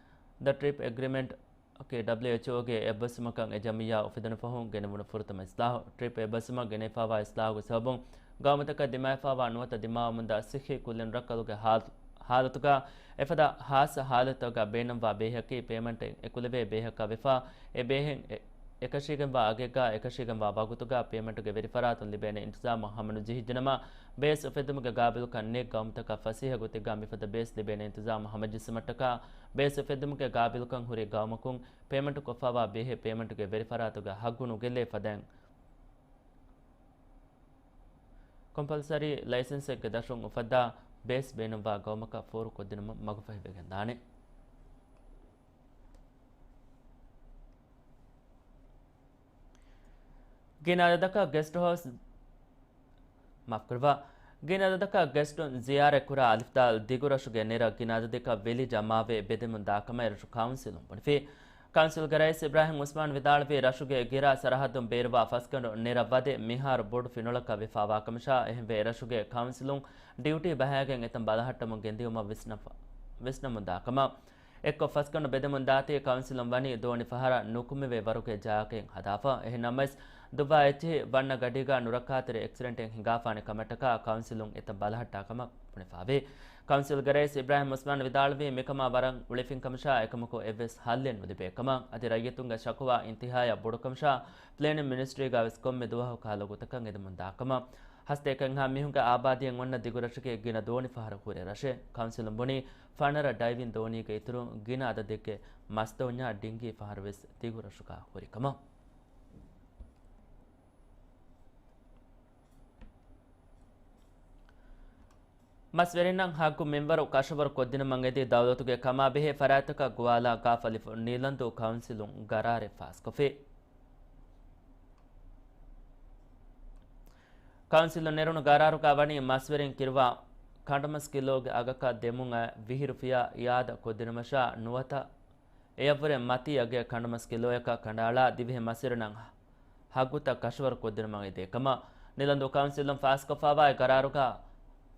ދަ ޓްރިޕް އެގްރިމެންޓް އަކީ ޑަބްލިއުއެޗްއޯގެ އެއްބަސްވުމަކަށް އެ ޖަމިއްޔާ އުފެދުނު ފަހުން ގެނެވުނު ފުރަތަމަ އިސްލާހު. ޓްރިޕް އެއްބަސްވުމަށް ގެނެވިފައިވާ އިސްލާހުގެ ސަބަބުން ގައުމުތަކަށް ދިމާވެފައިވާ ނުވަތަ ދިމާވަމުންދާ ސިއްހީ ކުއްލިން ރައްކަލުގެ ހާލު، ހާލަތުގަ އެފަދަ ހާއްސަ ހާލަތުތަކުގަ ބޭނުންވާ ބޭހަކީ ޕޭމަންޓެއް އެކުލެވޭ ބޭހަކަށް ވެފަ، އެ ބޭހެއް އެ، އެކަށީގެންވާ އަގެއްގަ އެކަށީގެންވާ ވަގުތުގަ ޕޭމަންޓުގެ ވެރިފަރާތުން ލިބޭނެ އިންތިޒާމު ހަމަނުޖެހިއްޖެނަމަ، ބޭސް އުފެއްދުމުގެ ގާބިލުކަން ނެތް ގައުމުތަކަށް ފަސޭހަ ގޮތެއްގަ މިފަދަ ބޭސް ލިބޭނެ އިންތިޒާމު ހަމަޖެއްސުމަށްޓަކާ ބޭސް އުފެއްދުމުގެ ގާބިލުކަން ހުރި ގައުމަކުން ޕޭމަންޓު ކޮށްފައިވާ ބޭހެއް ޕޭމަންޓުގެ ވެރިފަރާތުގަ ހައްގު ނުގެއްލޭ ފަދައިން ކޮމްޕަލްސަރީ ލައިސަންސެއްގެ ދަށުން އުފައްދާ ބޭސް ބޭނުންވާ ގައުމަކަށް ފޯރުކޮށްދިނުމަށް މަގުފަހިވެގެންދާނެ. ގިނަ އަދަދަކަށް ގެސްޓް ހައުސް، މާފްކުރައްވާ، ގިނަ އަދަދަކަށް ގެސްޓުން ޒިޔާރަތްކުރާ އަލިފްދާލް ދިގުރަށުގެ ނެރަށް ގިނަ އަދަދެއްގަ ވެލި ޖަމާވެ ބެދެމުން ދާކަމަށް އެރަށު ކައުންސިލުން ބުނެފި. ކައުންސިލްގެ ރައީސް އިބްރާހިމް އުސްމާން ވިދާޅުވީ، ރަށުގެ ގިރާ ސަރަހައްދުން ބޭރުވާ ފަސްގަނޑު ނެރަށް ވަދެ މިހާރު ބޮޑު ފިނޮޅަކަށް ވެފައިވާކަމަށާ، އެހެންވެ އެރަށުގެ ކައުންސިލުން ޑިއުޓީ ބަހައިގެން އެތަން ބަލަހައްޓަމުން ގެންދިއުމަށް ވިސްނަފަ، ވިސްނަމުންދާކަމަށް. އެއްކޮށް ފަސްގަނޑު ބެދެމުންދާތީ، ކައުންސިލުން ވަނީ ދޯނި ފަހަރަށް ނުކުމެވޭ ވަރުގެ ޖާގައިން ހަދާފަ. އެހެންނަމަވެސް، ދުއްވާ އެއްޗިހި ވަންނަ ގަޑީގަ ނުރައްކާތެރި އެކްސިޑެންޓެއް ހިނގާފާނެ ކަމަށްޓަކާ ކައުންސިލުން އެތަން ބަލަހައްޓާ ކަމަށް ބުނެފާވޭ. ކައުންސިލްގެ ރައީސް އިބްރާހިމް އުސްމާން ވިދާޅުވީ، މިކަމާ ވަރަށް އުޅެފިން ކަމަށާ، އެކަމަކު އެއްވެސް ހައްލެއް ނުލިބޭ ކަމަށް. އަދި ރައްޔިތުންގެ ޝަކުވާ އިންތިހާޔަށް ބޮޑުކަމަށާ، ޕްލޭނިން މިނިސްޓްރީގަވެސް ކޮންމެ ދުވަހަކު ކަހަލަ ގޮތަކަށް އެދެމުން ދާކަމަށް. ހަސަތޭކައެއްހާ މީހުންގެ އާބާދީއެއް އޮންނަ ދިގުރަށަކީ ގިނަ ދޯނި ފަހަރު ހުރި ރަށެއް. ކައުންސިލުން ބުނީ، ފަނަރަ ޑައިވިން ދޯނީގެ އިތުރުން ގިނަ އަދަދެއްގެ މަސްދޯންޏާ ޑިންގީ ފަހަރުވެސް ދިގުރަށުގަ ހުރި ކަމަށް. މަސްވެރިންނަށް ހައްގު މިންވަރު ކަށަވަރު ކޮށްދިނުމަށް އެދި ދައުލަތުގެ ކަމާބެހޭ ފަރާތްތަކަށް ގޮވާލާ ގާފަލިފުށް ނީލަންދޫ ކައުންސިލުން ގަރާރެއް ފާސްކޮށްފި. ކައުންސިލުން ނެރުނު ގަރާރުގަ ވަނީ މަސްވެރިން ކިރުވާ ކަނޑުމަސް ކިލޯގެ އަގަކަށް ދެމުން އައި ވިހި ރުފިޔާ އިއާދަ ކޮށްދިނުމަށާ ނުވަތަ އެއަށްވުރެ މަތީ އަގެއް ކަނޑުމަސް ކިލޯއަކަށް ކަނޑައަޅާ ދިވެހި މަސްވެރިންނަށް ހައްގުތައް ކަށަވަރު ކޮށްދިނުމަށް އެދޭ ކަމަށް ނިލަންދޫ ކައުންސިލުން ފާސްކޮށްފައިވާ ގަރާރުގަ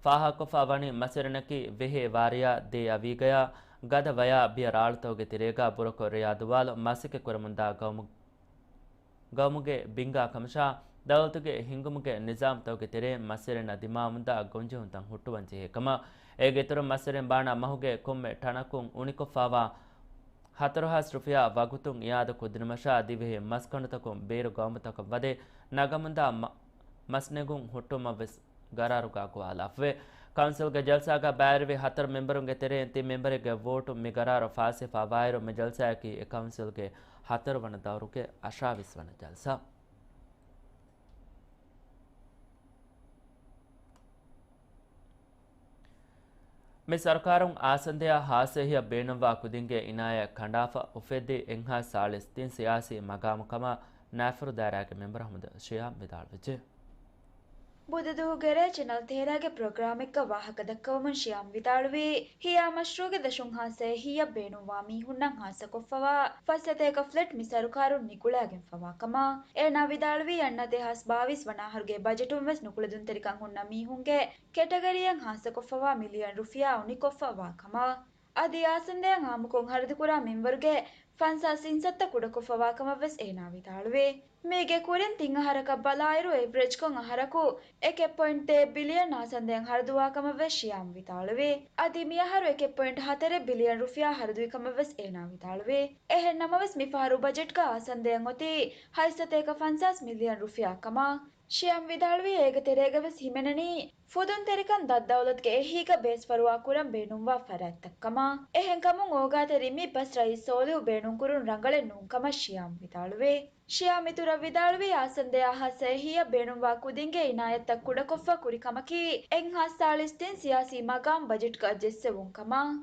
ފާހަގަކޮށްފަ ވަނީ މަސްވެރިންނަކީ ވެހޭ ވާރިޔާ ދޭ އަވީގަޔާ ގަދަ ވަޔާ ބިޔަ ރާޅުތަކުގެ ތެރޭގަ ބުރަކޮށް ރެޔާ ދުވާލު މަސައްކަތް ކުރަމުންދާ ގައުމު ގައުމުގެ ބިންގާ ކަމަށާ، ދައުލަތުގެ ހިންގުމުގެ ނިޒާމްތަކުގެ ތެރެއިން މަސްވެރިންނަށް ދިމާވަމުންދާ ގޮންޖެހުންތައް ހުއްޓުވަން ޖެހޭ ކަމަށް. އޭގެ އިތުރުން މަސްވެރިން ބާނާ މަހުގެ ކޮންމެ ޓަނަކުން އުނިކޮށްފައިވާ ހަތަރު ހާސް ރުފިޔާ ވަގުތުން އިއާދަ ކޮށްދިނުމަށާ، ދިވެހި މަސްގަނޑުތަކުން ބޭރު ގައުމުތަކަށް ވަދެ ނަގަމުންދާ މަ-، މަސްނެގުން ހުއްޓުވުމަށް ވެސް ގަރާރުގަ ގޮވާލާފަވޭ. ކައުންސިލްގެ ޖަލްސާގަ ބައިވެރިވި ހަތަރު މެމްބަރުންގެ ތެރެއިން ތިން މެމްބަރެއްގެ ވޯޓު މި ގަރާރު ފާސްވެފައިވާއިރު، މި ޖަލްސާއަކީ އެ ކައުންސިލްގެ ހަތަރު ވަނަ ދައުރުގެ އަށާވީސް ވަނަ ޖަލްސާ. މި ސަރުކާރުން އާސަންދެއާ ހާސް އެހީއަށް ބޭނުންވާ ކުދިންގެ އިނާޔަތް ކަނޑާފަ އުފެއްދި އެއްހާސް ސާޅީސް ތިން ސިޔާސީ މަގާމު ކަމަށް ނާފަރު ދާއިރާގެ މެމްބަރު އަޙްމަދު ޝިޔާމް ވިދާޅުވެއްޖެ. ބުދުދުވަހު ގެރޭ ޗެނަލް ތޭރަގެ ޕްރޮގްރާމެއްގަ ވާހަކަ ދައްކަވަމުން ޝިޔާމް ވިދާޅުވީ، ހިޔާ މަޝްރޫޢުގެ ދަށުން ހާސް އެހީއަށް ބޭނުންވާ މީހުންނަށް ހާއްސަކޮށްފަވާ ފައްސަތޭކަ ފްލެޓް މި ސަރުކާރުން ނިކުޅާގެންފަވާ ކަމަށް. އޭނާ ވިދާޅުވީ، އަންނަ ދެހާސް ބާވީސް ވަނަ އަހަރުގެ ބަޖެޓުން ވެސް ނުކުޅެދުންތެރިކަން ހުންނަ މީހުންގެ ކެޓަގަރީއަށް ހާއްސަކޮށްފަވާ މިލިއަން ރުފިޔާ އުނިކޮށްފަވާ ކަމަށް. އަދި އާސަންދެއަށް އާއްމުކޮށް ހަރަދުކުރާ މިންވަރުގެ ފަންސާސް އިންސައްތަ ކުޑަކޮށްފަވާ ކަމަށް ވެސް އޭނާ ވިދާޅުވި. މީގެ ކުރިން ތިން އަހަރަކަށް ބަލާއިރު، އެވްރެޖްކޮށް އަހަރަކު އެކެއް ޕޮއިންޓް ތޭއް ބިލިއަން އާސަންދެއަށް ހަރަދުވާ ކަމަށް ވެސް ޝިޔާމް ވިދާޅުވި. އަދި މިއަހަރު އެކެއް ޕޮއިންޓް ހަތަރެއް ބިލިއަން ރުފިޔާ ހަރަދުވި ކަމަށް ވެސް އޭނާ ވިދާޅުވި. އެހެން ނަމަވެސް، މިފަހަރު ބަޖެޓްގަ އާސަންދެއަށް އޮތީ ހަތްސަތޭކަ ފަންސާސް މިލިއަން ރުފިޔާ ކަމަށް. ޝިޔާމް ވިދާޅުވީ، އޭގެ ތެރޭގަ ވެސް ހިމެނެނީ ފުދުންތެރިކަން ދަށް ދައުލަތުގެ އެހީގަ ބޭސްފަރުވާ ކުރަން ބޭނުންވާ ފަރާތްތައް ކަމަށް. އެހެންކަމުން އޯގާތެރި މި ބަސް ރައީސް ސޯލިހު ބޭނުންކުރުން ރަނގަޅެއް ނޫން ކަމަށް ޝިޔާމް ވިދާޅުވި. ޝިޔާމް އިތުރަށް ވިދާޅުވީ، އާސަންދެއާ ހާއްސަ އެހީއަށް ބޭނުންވާ ކުދިންގެ އިނާޔަތްތައް ކުޑަކޮށްފަ ކުރި ކަމަކީ، އެއްހާސް ސާޅީސް ތިން ސިޔާސީ މަގާމް ބަޖެޓްގަ ޖެއްސެވުން ކަމަށް.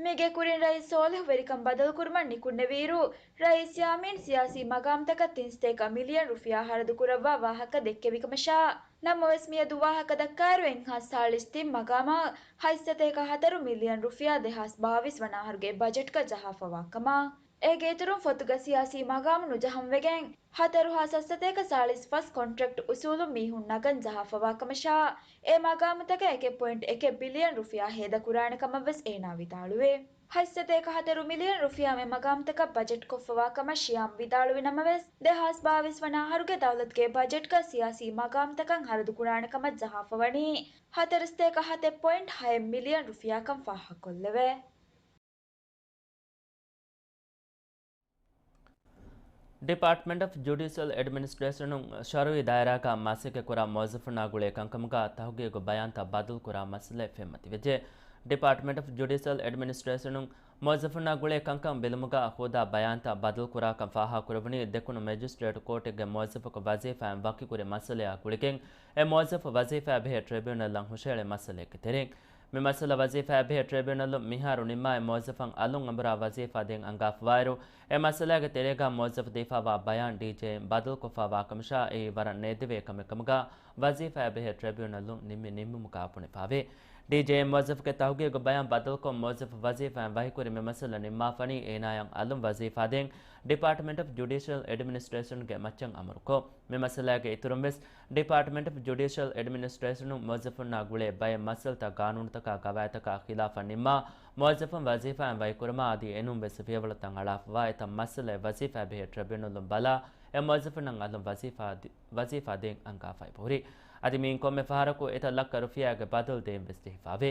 މީގެ ކުރިން ރައީސް ސޯލިހު ވެރިކަން ބަދަލުކުރުމަށް ނިކުންނެވިއިރު، ރައީސް ޔާމީން ސިޔާސީ މަގާމްތަކަށް ތިން ސަތޭކަ މިލިއަން ރުފިޔާ ހަރަދުކުރައްވާ ވާހަކަ ދެއްކެވިކަމަށާ، ނަމަވެސް މިއަދު ވާހަކަ ދައްކާއިރު، އެއްހާސް ސާޅީސް ތިން މަގާމަށް ހަތް ސަތޭކަ ހަތަރު މިލިއަން ރުފިޔާ ދެހާސް ބާވީސް ވަނަ އަހަރުގެ ބަޖެޓްގަ ޖަހާފަވާ ކަމަށް. އޭގެ އިތުރުން ފޮތުގަ ސިޔާސީ މަގާމު ނުޖަހަން ވެގެން، ހަތަރު ހާސް ސަތޭކަ ސާޅީސް ފަސް ކޮންޓްރެކްޓް އުސޫލުން މީހުން ނަގަން ޖަހާފަވާ ކަމަށާ، އެ މަގާމުތަކަށް އެކެއް ޕޮއިންޓް އެކެއް ބިލިއަން ރުފިޔާ ހޭދަކުރާނެ ކަމަށް ވެސް އޭނާ ވިދާޅުވި. ހަތް ސަތޭކަ ހަތަރު މިލިއަން ރުފިޔާ މި މަގާމުތަކަށް ބަޖެޓްކޮށްފަވާ ކަމަށް ޝިޔާމް ވިދާޅުވި ނަމަވެސް، ދެހާސް ބާވީސް ވަނަ އަހަރުގެ ދައުލަތުގެ ބަޖެޓްގަ ސިޔާސީ މަގާމުތަކަށް ހަރަދުކުރާނެ ކަމަށް ޖަހާފަވަނީ ހަތަރު ސަތޭކަ ހަތެއް ޕޮއިންޓް ހައެއް މިލިއަން ރުފިޔާކަން ފާހަގަކޮށްލެވޭ. ޑިޕާޓްމަންޓް އޮފް ޖުޑިޝަލް އެޑްމިނިސްޓްރޭޝަނުން ޝަރުއީ ދާއިރާގަ މަސައްކަތްކުރާ މުވައްޒަފުންނާ ގުޅޭ ކަންކަމުގަ ތަހުގީގު ބަޔާންތައް ބަދަލުކުރާ މައްސަލައެއް ފެންމަތިވެއްޖެ. ޑިޕާޓްމަންޓް އޮފް ޖުޑިޝަލް އެޑްމިނިސްޓްރޭޝަނުން މުވައްޒަފުންނާ ގުޅޭ ކަންކަން ބެލުމުގަ ހޯދާ ބަޔާންތައް ބަދަލުކުރާކަން ފާހަގަކުރެވުނީ، ދެކުނު މެޖިސްޓްރޭޓް ކޯޓެއްގެ މުވައްޒަފަކު ވަޒީފާއިން ވަކިކުރި މައްސަލަޔާ ގުޅިގެން، އެ މުވައްޒަފު ވަޒީފާއާ ބެހޭ ޓްރިބިއުނަލްއަށް ހުށަހެޅި މައްސަލައެއްގެ ތެރެއިން. މި މައްސަލަ ވަޒީފާއާ ބެހޭ ޓްރިބިއުނަލުން މިހާރު ނިންމާއި މުވައްޒަފަށް އަލުން އަނބުރާ ވަޒީފާ ދޭން އަންގާފަވާއިރު، އެ މައްސަލާގެ ތެރޭގަ މުވައްޒަފު ދީފަވާ ބަޔާން ޑީޖޭއިން ބަދަލުކޮށްފަވާ ކަމަށާ، އެއީ ވަރަށް ނޭދެވޭ ކަމެއް ކަމުގަ ވަޒީފާއާ ބެހޭ ޓްރިބިއުނަލުން ނިންމި ނިންމުމުގަ ބުނެފަވޭ. ޑީޖޭއިން މުވައްޒަފުގެ ތަހުގީގު ބަޔާން ބަދަލުކޮށް، މުވައްޒަފު ވަޒީފާއިން ވަކިކުރި މި މައްސަލަ ނިންމާފަނީ، އޭނާޔަށް އަލުން ވަޒީފާ ދޭން ޑިޕާޓްމަންޓް އޮފް ޖުޑިޝަލް އެޑްމިނިސްޓްރޭޝަންގެ މައްޗަށް އަމުރުކޮށް، މި މައްސަލާގެ އިތުރުން ވެސް ޑިޕާޓްމަންޓް އޮފް ޖުޑިޝަލް އެޑްމިނިސްޓްރޭޝަނުން މުވައްޒަފުންނާ ގުޅޭ ބައެއް މައްސަލަތައް ގާނޫނުތަކާ ގަވާއިދުތަކާ ޚިލާފަށް ނިންމާ، މުވައްޒަފުން ވަޒީފާއިން ވަކިކުރުމާ އަދި އެނޫން ވެސް ފިޔަވަޅުތައް އަޅާފަވާ އެތައް މައްސަލައެއް ވަޒީފާއާ ބެހޭ ޓްރިބިއުނަލުން ބަލާ، އެ މުވައްޒަފުންނަށް އަލުން ވަޒީފާ ދި-، ވަޒީފާ ދޭން އަންގާފައި ހުރި. އަދި މިއިން ކޮންމެ ފަހަރަކު އެތައް ލައްކަ ރުފިޔާގެ ބަދަލު ދޭން ވެސް ޖެހިފަވޭ.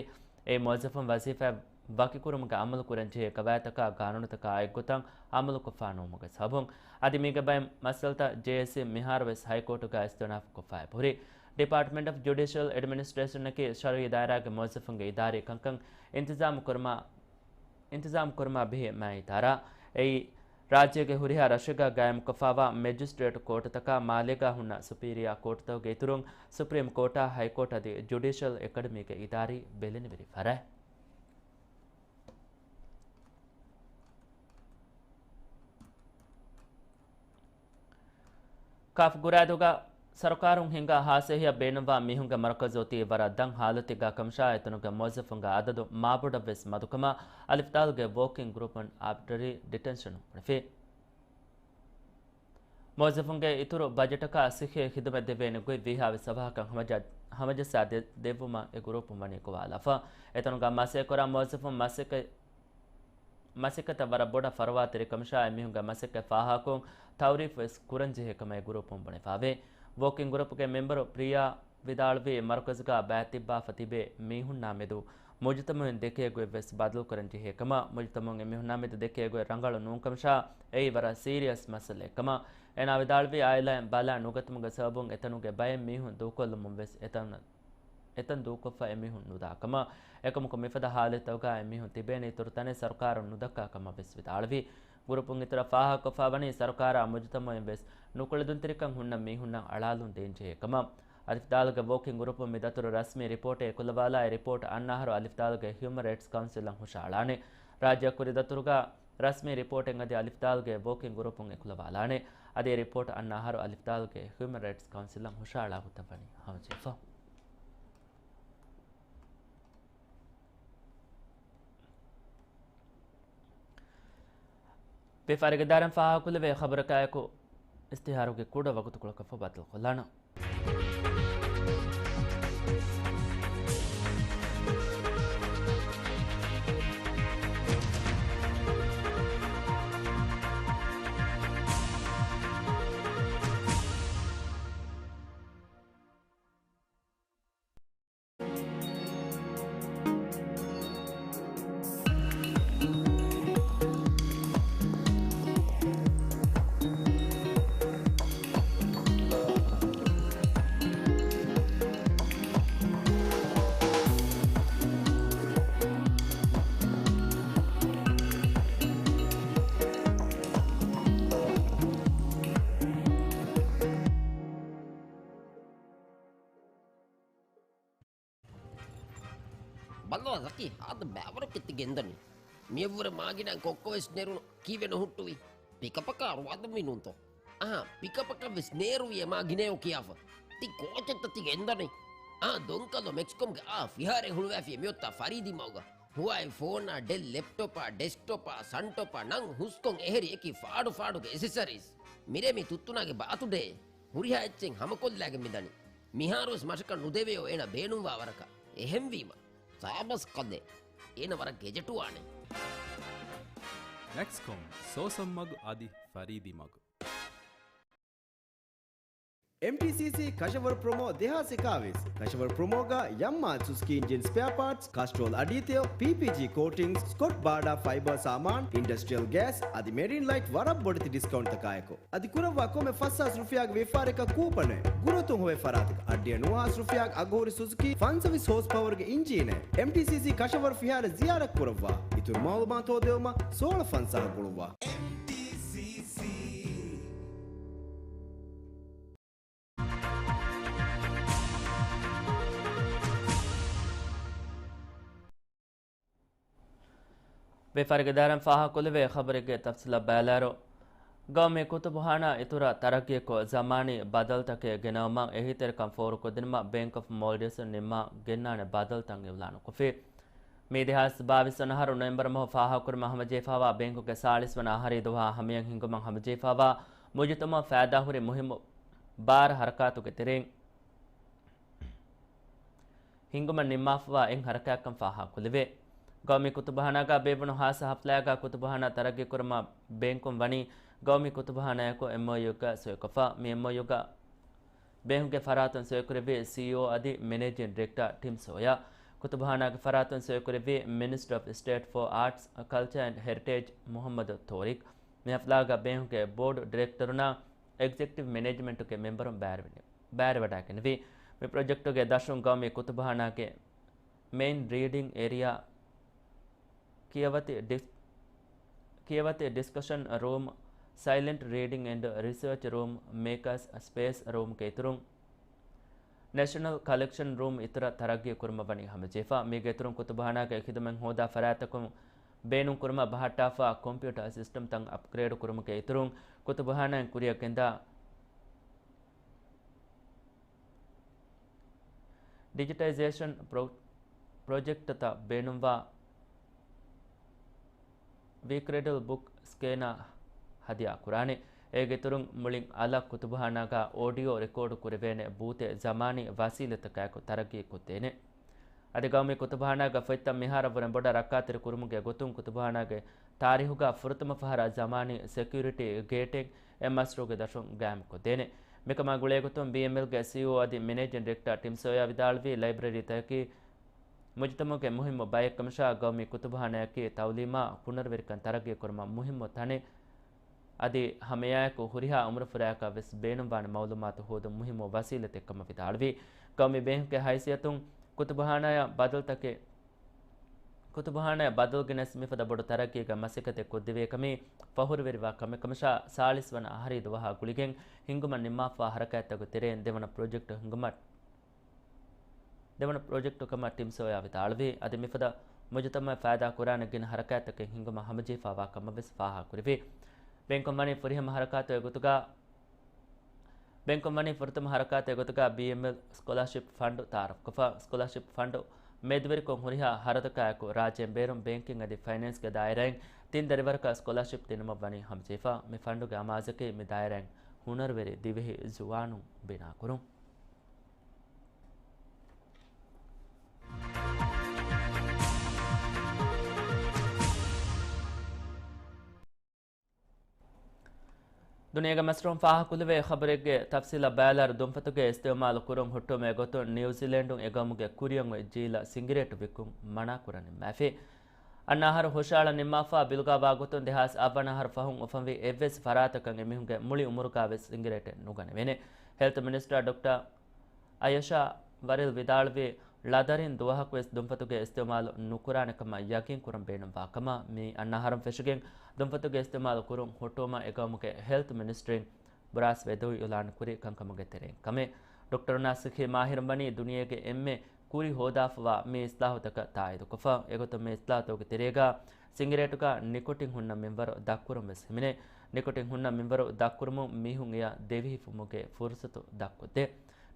އެ މުވައްޒަފުން ވަޒީފާއިން ވަކިކުރުމުގެ އަމަލު ކުރަންޖެހޭ ގަވާއިދުތަކާ ގާނޫނުތަކާ އެއްގޮތަށް އަމަލުކޮށްފަ ނުވުމުގެ ސަބަބުން، އަދި މީގެ ބައެއް މައްސަލަތައް ޖޭއެސްސީ މިހާރު ވެސް ހައިކޯޓުގަ އިސްތިއުނާފު ކޮށްފައި ހުރި. ޑިޕާޓްމަންޓް އޮފް ޖުޑިޝަލް އެޑްމިނިސްޓްރޭޝަނަކީ ޝަރުއީ ދާއިރާގެ މުވައްޒަފުންގެ އިދާރީ ކަންކަން އިންތިޒާމު ކުރުމާ، އިންތިޒާމު ކުރުމާ ބެހޭ މާތް އިދާރާ. އެއީ، ރާއްޖޭގެ ހުރިހާ ރަށެއްގަ ގާއިމުކޮށްފަވާ މެޖިސްޓްރޭޓް ކޯޓުތަކާ މާލޭގަ ހުންނަ ސުޕީރިއާ ކޯޓުތަކުގެ އިތުރުން ސުޕްރީމް ކޯޓާ، ހައިކޯޓް އަދި ޖުޑިޝަލް އެކަޑަމީގެ އިދާރީ ބެލެނިވެރި ފަރާތް. ކާފް ގުރާދޫގަ ސަރުކާރުން ހިންގާ ހާސް އެހީއަށް ބޭނުންވާ މީހުންގެ މަރުކަޒު އޮތީ ވަރަށް ދަށް ހާލަތެއްގަ ކަމަށާ، އެތަނުގެ މުވައްޒަފުންގެ އަދަދު މާބޮޑަށް ވެސް މަދުކަމަށް އަލިފްދާލުގެ ވޯކިން ގްރޫޕުން އާބިޓްރަރީ ޑިޓެންޝަނުން ބުނެފި. މުވައްޒަފުންގެ އިތުރު ބަޖެޓަކާ ޞިއްޙީ ޚިދުމަތް ދެވޭނެ ގޮތް ވީހާވެސް އަވަހަކަށް ހަމަޖަ-، ހަމަޖައްސާ ދެ-، ދެއްވުމަށް އެ ގްރޫޕުން ވަނީ ގޮވާލާފަ. އެތަނުގަ މަސައްކަތްކުރާ މުވައްޒަފުން މަސައްކަތް، މަސައްކަތަށް ވަރަށް ބޮޑަށް ފަރުވާތެރިކަމަށާ، އެމީހުންގެ މަސައްކަތް ފާހަގަކުން ތައުރީފް ވެސް ކުރަންޖެހޭ ކަމަށް އެ ގްރޫޕުން ބުނެފަވޭ. ވޯކިން ގްރޫޕުގެ މެމްބަރު ޕްރިޔާ ވިދާޅުވީ، މަރުކަޒުގަ ބައެއް ތިއްބާފަ ތިބޭ މީހުންނާ މެދު މުޖުތަމަޢުން ދެކޭ ގޮތް ވެސް ބަދަލުކުރަން ޖެހޭ ކަމަށް، މުޖުތަމަޢުން އެމީހުންނާ މެދު ދެކޭ ގޮތް ރަނގަޅު ނޫން ކަމަށާ، އެއީ ވަރަށް ސީރިއަސް މައްސަލައެއް ކަމަށް. އޭނާ ވިދާޅުވީ، އާއިލާއިން ބަލާ ނުގަތުމުގެ ސަބަބުން އެތަނުގެ ބައެއް މީހުން ދޫކޮށްލުމުން ވެސް އެތަނަށް، އެތަން ދޫކޮށްފަ އެމީހުން ނުދާ ކަމަށް. އެކަމަކު މިފަދަ ހާލަތްތަކުގަ އެމީހުން ތިބޭނެ އިތުރު ތަނެއް ސަރުކާރުން ނުދައްކާ ކަމަށް ވެސް ވިދާޅުވި. ގްރޫޕުން އިތުރަށް ފާހަގަކޮށްފަ ވަނީ ސަރުކާރާ މުޖުތަމަޢުން ވެސް ނުކުޅެދުންތެރިކަން ހުންނަ މީހުންނަށް އަޅާލުން ދޭންޖެހޭ ކަމަށް. އަލިފްދާލުގެ ވޯކިން ގްރޫޕުން މި ދަތުރު ރަސްމީ ރިޕޯޓެއް އެކުލަވާލާ، އެ ރިޕޯޓް އަންނަ އަހަރު އަލިފްދާލުގެ ހިއުމަން ރައިޓްސް ކައުންސިލަށް ހުށަހަޅާނެ. ރާއްޖެއަށް ކުރި ދަތުރުގަ ރަސްމީ ރިޕޯޓެއް އަދި އަލިފްދާލުގެ ވޯކިން ގްރޫޕުން އެކުލަވާލާނެ. އަދި އެ ރިޕޯޓް އަންނަ އަހަރު އަލިފްދާލުގެ ހިއުމަން ރައިޓްސް ކައުންސިލަށް ހުށަހަޅާ ގޮތަށް ވަނީ ހަމަޖެހިފަ. ވިޔަފާރިގެ ދާއިރާއިން ފާހަގަކުރެވޭ ޚަބަރަކާއެކު، އިސްތިހާރުގެ ކުޑަ ވަގުތުކޮޅަކަށްފަހު ބައްދަލުކޮށްލާނަން. ބަލަ ޒަކީ، ހާދަ ބައިވަރަކަށް ތި ގެންދަނީ. މިއަށްވުރެ މާގިނައިން ކޮއްކޮވެސް ނެރުނު ކީއްވެ ނުހުއްޓުވީ؟ ޕިކަޕަކާ ރުވާދަންވީ ނޫންތޯ؟ އަހާ، ޕިކަޕަކަށްވެސް ނޭރުވި އެ މާ ގިނައޯ ކިޔާފަ. ތި ކޯޗެއްތަ ތި ގެންދަނީ؟ އާ، ދޮންކަލޯ މެކްސްކޮމްގެ އާ ފިހާރައެއް ހުޅުވާފިޔޭ މިއޮތްތާ ފަރީދީމަގަ. ހުވާއި ފޯނާ، ޑެލް ލެޕްޓޮޕާ، ޑެސްކްޓޮޕާ، ސަންޓޮޕާ ނަން ހުސްކޮށް އެހެރި އެކި ފާޑު ފާޑުގެ އެސެސަރީސް. މިރޭ މީ ތުއްތުނާގެ ބާތުޑޭ. ހުރިހާ އެއްޗެއް ހަމަކޮށްލާގެން މިދަނީ. މިހާރުވެސް މަށަކަށް ނުދެވެޔޯ އޭނަ ބޭނުންވާ ވަރަކަށް. އެހެންވީމަ، ސާބަސް ކަލޭ. އޭނަ ވަރަށް ގެޖެޓުވާނެ. މެކްސްކޮމް، ސޯސަން މަގު އަދި ފަރީދީ މަގު. އެމްޓީސީސީ ކަށަވަރު ޕްރޮމޯ ދެހާސް އެކާވީސް. ކަށަވަރު ޕްރޮމޯގަ ޔަމްމާ ސުޒުކީ އިންޖިން ސްޕެއާ ޕާޓްސް، ކަސްޓްރޯލް އަޑީތެޔޮ، ޕީޕީޖީ ކޯޓިންގްސް، ސްކޮޓް ބާޑާ ފައިބަރ ސާމާން، އިންޑަސްޓްރިއަލް ގޭސް އަދި މެރިން ލައިޓް ވަރަށް ބޮޑެތި ޑިސްކައުންޓްތަކާއެކު. އަދި ކުރައްވާ ކޮންމެ ފަސް ހާސް ރުފިޔާގެ ވިޔަފާރިއަކަށް ކޫޕަނެއް. ގުރުއަތުން ހޮވޭ ފަރާތަކަށް އަށްޑިހަ ނުވަ ހާސް ރުފިޔާގެ އަގުހުރި ސުޒުކީ ފަންސަވީސް ހޯސް ޕަވަރުގެ އިންޖީނެއް. އެމްޓީސީސީ ކަށަވަރު ފިހާރަ ޒިޔާރަތް ކުރައްވާ. އިތުރު މައުލޫމާތު ހޯދެވުމަށް ސޯޅަ ފަންސާހަށް ގުޅުއްވާ. އެމްޓީސީސީ. ވިޔަފާރިގެ ދާއިރާއިން ފާހަގަކުރެވޭ ޚަބަރެއްގެ ތަފްސީލަށް ބައިލާރު. ގައުމީ ކުތުބުޚާނާ އިތުރަށް ތަރައްގީކޮށް، ޒަމާނީ ބަދަލުތަކެއް ގެނައުމަށް އެހީތެރިކަން ފޯރުކޮށްދިނުމަށް ބޭންކް އޮފް މޯލްޑިވްސް ނިންމާ ގެންނާނެ ބަދަލުތައް އިއުލާނުކޮށްފި. މީ ދެހާސް ބާވީސް ވަނަ އަހަރު ނޮވެމްބަރު މަހު ފާހަގަކުރުމަށް ހަމަޖެހިފައިވާ ބޭންކުގެ ސާޅީސް ވަނަ އަހަރީ ދުވަހާ ހަމަޔަށް ހިންގުމަށް ހަމަޖެހިފައިވާ މުޖުތަމަޢަށް ފައިދާހުރި މުހިއްމު ބާރަ ހަރަކާތުގެ ތެރެއިން ހިންގުމަށް ނިންމާފައިވާ އެއް ހަރަކާތްކަން ފާހަގަކުރެވޭ. ގައުމީ ކުތުބުޚާނާގަ ބޭއްވުނު ހާއްސަ ހަފްލާއެއްގަ ކުތުބުޚާނާ ތަރައްގީކުރުމަށް ބޭންކުން ވަނީ ގައުމީ ކުތުބުޚާނާއެކު އެމްއޯޔޫއެއްގަ ސޮއިކޮށްފަ. މި އެމްއޯޔޫގަ ބޭންކުގެ ފަރާތުން ސޮއިކުރެއްވީ ސީއީއޯ އަދި މެނޭޖިން ޑިރެކްޓަރ ޓިމް ސޯޔާ. ކުތުބުޚާނާގެ ފަރާތުން ސޮއިކުރެއްވީ މިނިސްޓަރ އޮފް ސްޓޭޓް ފޯ އާޓްސް، ކަލްޗާ އެންޑް ހެރިޓޭޖް މުޙައްމަދު ތޯރިޤް. މި ހަފްލާގަ ބޭންކުގެ ބޯޑް ޑިރެކްޓަރުންނާ އެގްޒެކެޓިވް މެނޭޖްމަންޓުގެ މެމްބަރުން ބައިވެރިވެ-، ބައިވެރިވެވަޑައިގެންނެވި. މި ޕްރޮޖެކްޓުގެ ދަށުން ގައުމީ ކުތުބުޚާނާގެ މެއިން ރީޑިން އޭރިއާ، ކިޔަވަތި ޑިސް-، ކިޔަވަތި ޑިސްކަޝަން ރޫމް، ސައިލެންޓް ރީޑިން އެންޑް ރިސާޗް ރޫމް، މޭކާސް ސްޕޭސް ރޫމްގެ އިތުރުން، ނެޝަނަލް ކަލެކްޝަން ރޫމް އިތުރަށް ތަރައްގީ ކުރުމަށް ވަނީ ހަމަޖެހިފަ. މީގެ އިތުރުން ކުތުބުޚާނާގެ ޚިދުމަތް ހޯދާ ފަރާތްތަކުން ބޭނުން ކުރުމަށް ބަހައްޓާފަ ކޮމްޕިއުޓާ ސިސްޓަމްތައް އަޕްގްރޭޑް ކުރުމުގެ އިތުރުން، ކުތުބުޚާނާއިން ކުރިއަށް ގެންދާ ޑިޖިޓައިޒޭޝަން ޕްރޮ-، ޕްރޮޖެކްޓްތައް ބޭނުންވާ ވީކްރެޑަލް ބުކް ސްކޭނާ ހަދިޔާ ކުރާނެ. އޭގެ އިތުރުން މުޅިން އަލަށް ކުތުބުޚާނާގަ އޯޑިއޯ ރެކޯޑު ކުރެވޭނެ ބޫތެއް ޒަމާނީ ވަސީލަތަކާއެކު ތަރައްގީ ކޮށްދޭނެ. އަދި ގައުމީ ކުތުބުޚާނާގެ ފޮތްތައް މިހާރަށް ވުރެ ބޮޑަށް ރައްކާތެރި ކުރުމުގެ ގޮތުން ކުތުބުޚާނާގެ ތާރީޚުގަ ފުރަތަމަ ފަހަރަށް ޒަމާނީ ސެކިއުރިޓީ ގޭޓެއް އެ މަޝްރޫޢުގެ ދަށުން ގާއިމުކޮށްދޭނެ. މިކަމާ ގުޅޭގޮތުން ބީއެމްއެލްގެ ސީއީއޯ އަދި މެނޭޖިން ޑިރެކްޓަރ ޓިމް ސޯޔާ ވިދާޅުވީ، ލައިބްރަރީތަކަކީ މުޖުތަމަޢުގެ މުހިއްމު ބައެއްކަމަށާ، ގައުމީ ކުތުބުޚާނާއަކީ ތައުލީމާ ކުނަރުވެރިކަން ތަރައްގީކުރުމަށް މުހިއްމު ތަނެއް. އަދި ހަމައެއާއެކު ހުރިހާ އުމުރުފުރާއަކަށް ވެސް ބޭނުންވާނެ މައުލޫމާތު ހޯދުން މުހިއްމު ވަސީލަތެއްކަމަށް ވިދާޅުވީ. ގައުމީ ބޭންކުގެ ހައިސިއްޔަތުން ކުތުބުޚާނާއަށް ބަދަލުތަކެއް، ކުތުބުޚާނާއަށް ބަދަލު ގެނެސް މިފަދަ ބޮޑު ތަރައްގީގެ މަސައްކަތެއް ކޮށްދެވޭކަމީ ފަޚުރުވެރިވާ ކަމެއްކަމަށާ، ސާޅީސް ވަނަ އަހަރީ ދުވަހާ ގުޅިގެން ހިންގުމަށް ނިންމާފައިވާ ހަރަކާތްތަކުގެ ތެރެއިން ދެވަނަ ޕްރޮޖެކްޓް ހިންގުމަށް ދެވަނަ ޕްރޮޖެކްޓު ކަމަށް ޓިމްސޯޔާ ވިދާޅުވީ. އަދި މިފަދަ މުޖުތަމައަށް ފައިދާ ކުރާނެ ގިނަ ހަރަކާތްތަކެއް ހިނގުމަށް ހަމަޖެހިފައިވާ ކަމަށް ވެސް ފާހަގަކުރެއްވި. ބޭންކުން ވަނީ ފުރިހަމަ ހަރަކާތުގެ ގޮތުގަ، ބޭންކުން ވަނީ ފުރަތަމަ ހަރަކާތުގެ ގޮތުގަ ބީއެމްއެލް ސްކޮލާޝިޕް ފަންޑު ތައާރަފްކޮށްފަ. ސްކޮލާޝިޕް ފަންޑު މެދުވެރިކޮށް ހުރިހާ ހަރަދުކާއެކު ރާއްޖޭން ބޭރުން ބޭންކިން އަދި ފައިނޭންސްގެ ދާއިރާއިން ތިން ދަރިވަރަކަށް ސްކޮލާޝިޕް ދިނުމަށް ވަނީ ހަމަޖެހިފަ. މި ފަންޑުގެ އަމާޒަކީ މި ދާއިރާއިން ހުނަރުވެރި ދިވެހި ޒުވާނުން ބިނާކުރުން. ދުނިޔޭގެ މަސްރޫން ފާހަގަކުރެވޭ ޚަބަރެއްގެ ތަފްސީލަށް ބައިލާއިރު، ދުންފަތުގެ އިސްތިއުމާލު ކުރުން ހުއްޓުވުމުގެ ގޮތުން ނިއުޒީލެންޑުން އެގައުމުގެ ކުރިއަށް އޮތް ޖީލަށް ސިނގިރޭޓު ވިއްކުން މަނާކުރަން ނިންމާފި. އަންނަ އަހަރު ހުށައަޅަން ނިންމާފަ ބިލުގަ ވާގޮތުން ދެހާސް އަށްވަނަ އަހަރު ފަހުން އުފަންވި އެއްވެސް ފަރާތަކަށް އެމީހުންގެ މުޅި އުމުރުގަ ވެސް ސިނގިރޭޓެއް ނުގަނެވޭނެ. ހެލްތު މިނިސްޓަރ ޑޮކްޓަރ އަޔަޝާ ވަރެލް ވިދާޅުވީ، ޅަދަރިން ދުވަހަކުވެސް ދުންފަތުގެ އިސްތިއުމާލު ނުކުރާނެ ކަމަށް ޔަގީން ކުރަން ބޭނުންވާ ކަމަށް. މި އަންނަ އަހަރުން ފެށިގެން ދުންފަތުގެ އިސްތިއުމާލު ކުރުން ހުއްޓުވުމަށް އެގައުމުގެ ހެލްތު މިނިސްޓްރީން ބުރާސް ވެދޫ އިއުލާން ކުރި ކަންކަމުގެ ތެރެއިން ކަމެއް. ޑޮކްޓަރުންނާ ސިއްހީ މާހިރުން ވަނީ ދުނިޔޭގެ އެންމެ ކުރި ހޯދާފަވާ މި އިސްލާހުތަކަށް ތާއީދުކޮށްފަ. އެގޮތުން މި އިސްލާހުތަކުގެ ތެރޭގަ ސިނގިރޭޓުގަ ނިކޮޓިން ހުންނަ މިންވަރު ދަށްކުރުން ވެސް ހިމެނޭ. ނިކޮޓިން ހުންނަ މިންވަރު ދަށްކުރުމުން މީހުން އެއަށް ދެވިހި ފުމުގެ ފުރުސަތު ދަށްކޮށްދޭ.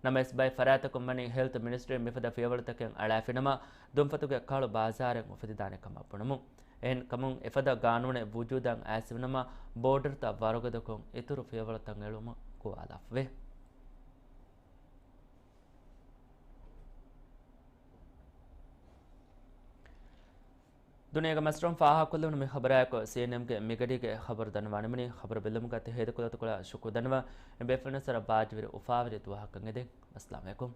ނަމަވެސް ބައެއް ފަރާތަކުން ވަނީ ހެލްތު މިނިސްޓްރީން މިފަދަ ފިޔަވަޅުތަކެއް އަޅާފިނަމަ، ދުންފަތުގެ ކަހަޅު ބާޒާރެއް އުފެދިދާނެ ކަމަށް ބުނުމުން. އެހެން ކަމުން އެފަދަ ގާނޫނެއް ވުޖޫދަށް އައިސްފިނަމަ، ބޯޑަރުތައް ވަރުގަދަކޮށް އިތުރު ފިޔަވަޅުތައް އެޅުމަށް ގޮވާލާފަވޭ. ދުނިޔޭގެ މަސްރޫން ފާހަގަކޮށްލުނު މި ޚަބަރާއެކު ސީއެންއެމްގެ މިގަޑީގެ ޚަބަރު ދަންނަވާނެ. މިވަނީ ޚަބަރު ބެލުމުގަ ތި ހޭދަކުލަތުކޮޅަށް ޝުކުރު ދަންނަވަން. އެ ބޭފުޅުންނަށް ވަރަށް ބާއްޖަވެރި އުފާވެރި ދުވަހަކަށް އެދެން. އައްސަލާމު ޢަލައިކުމް.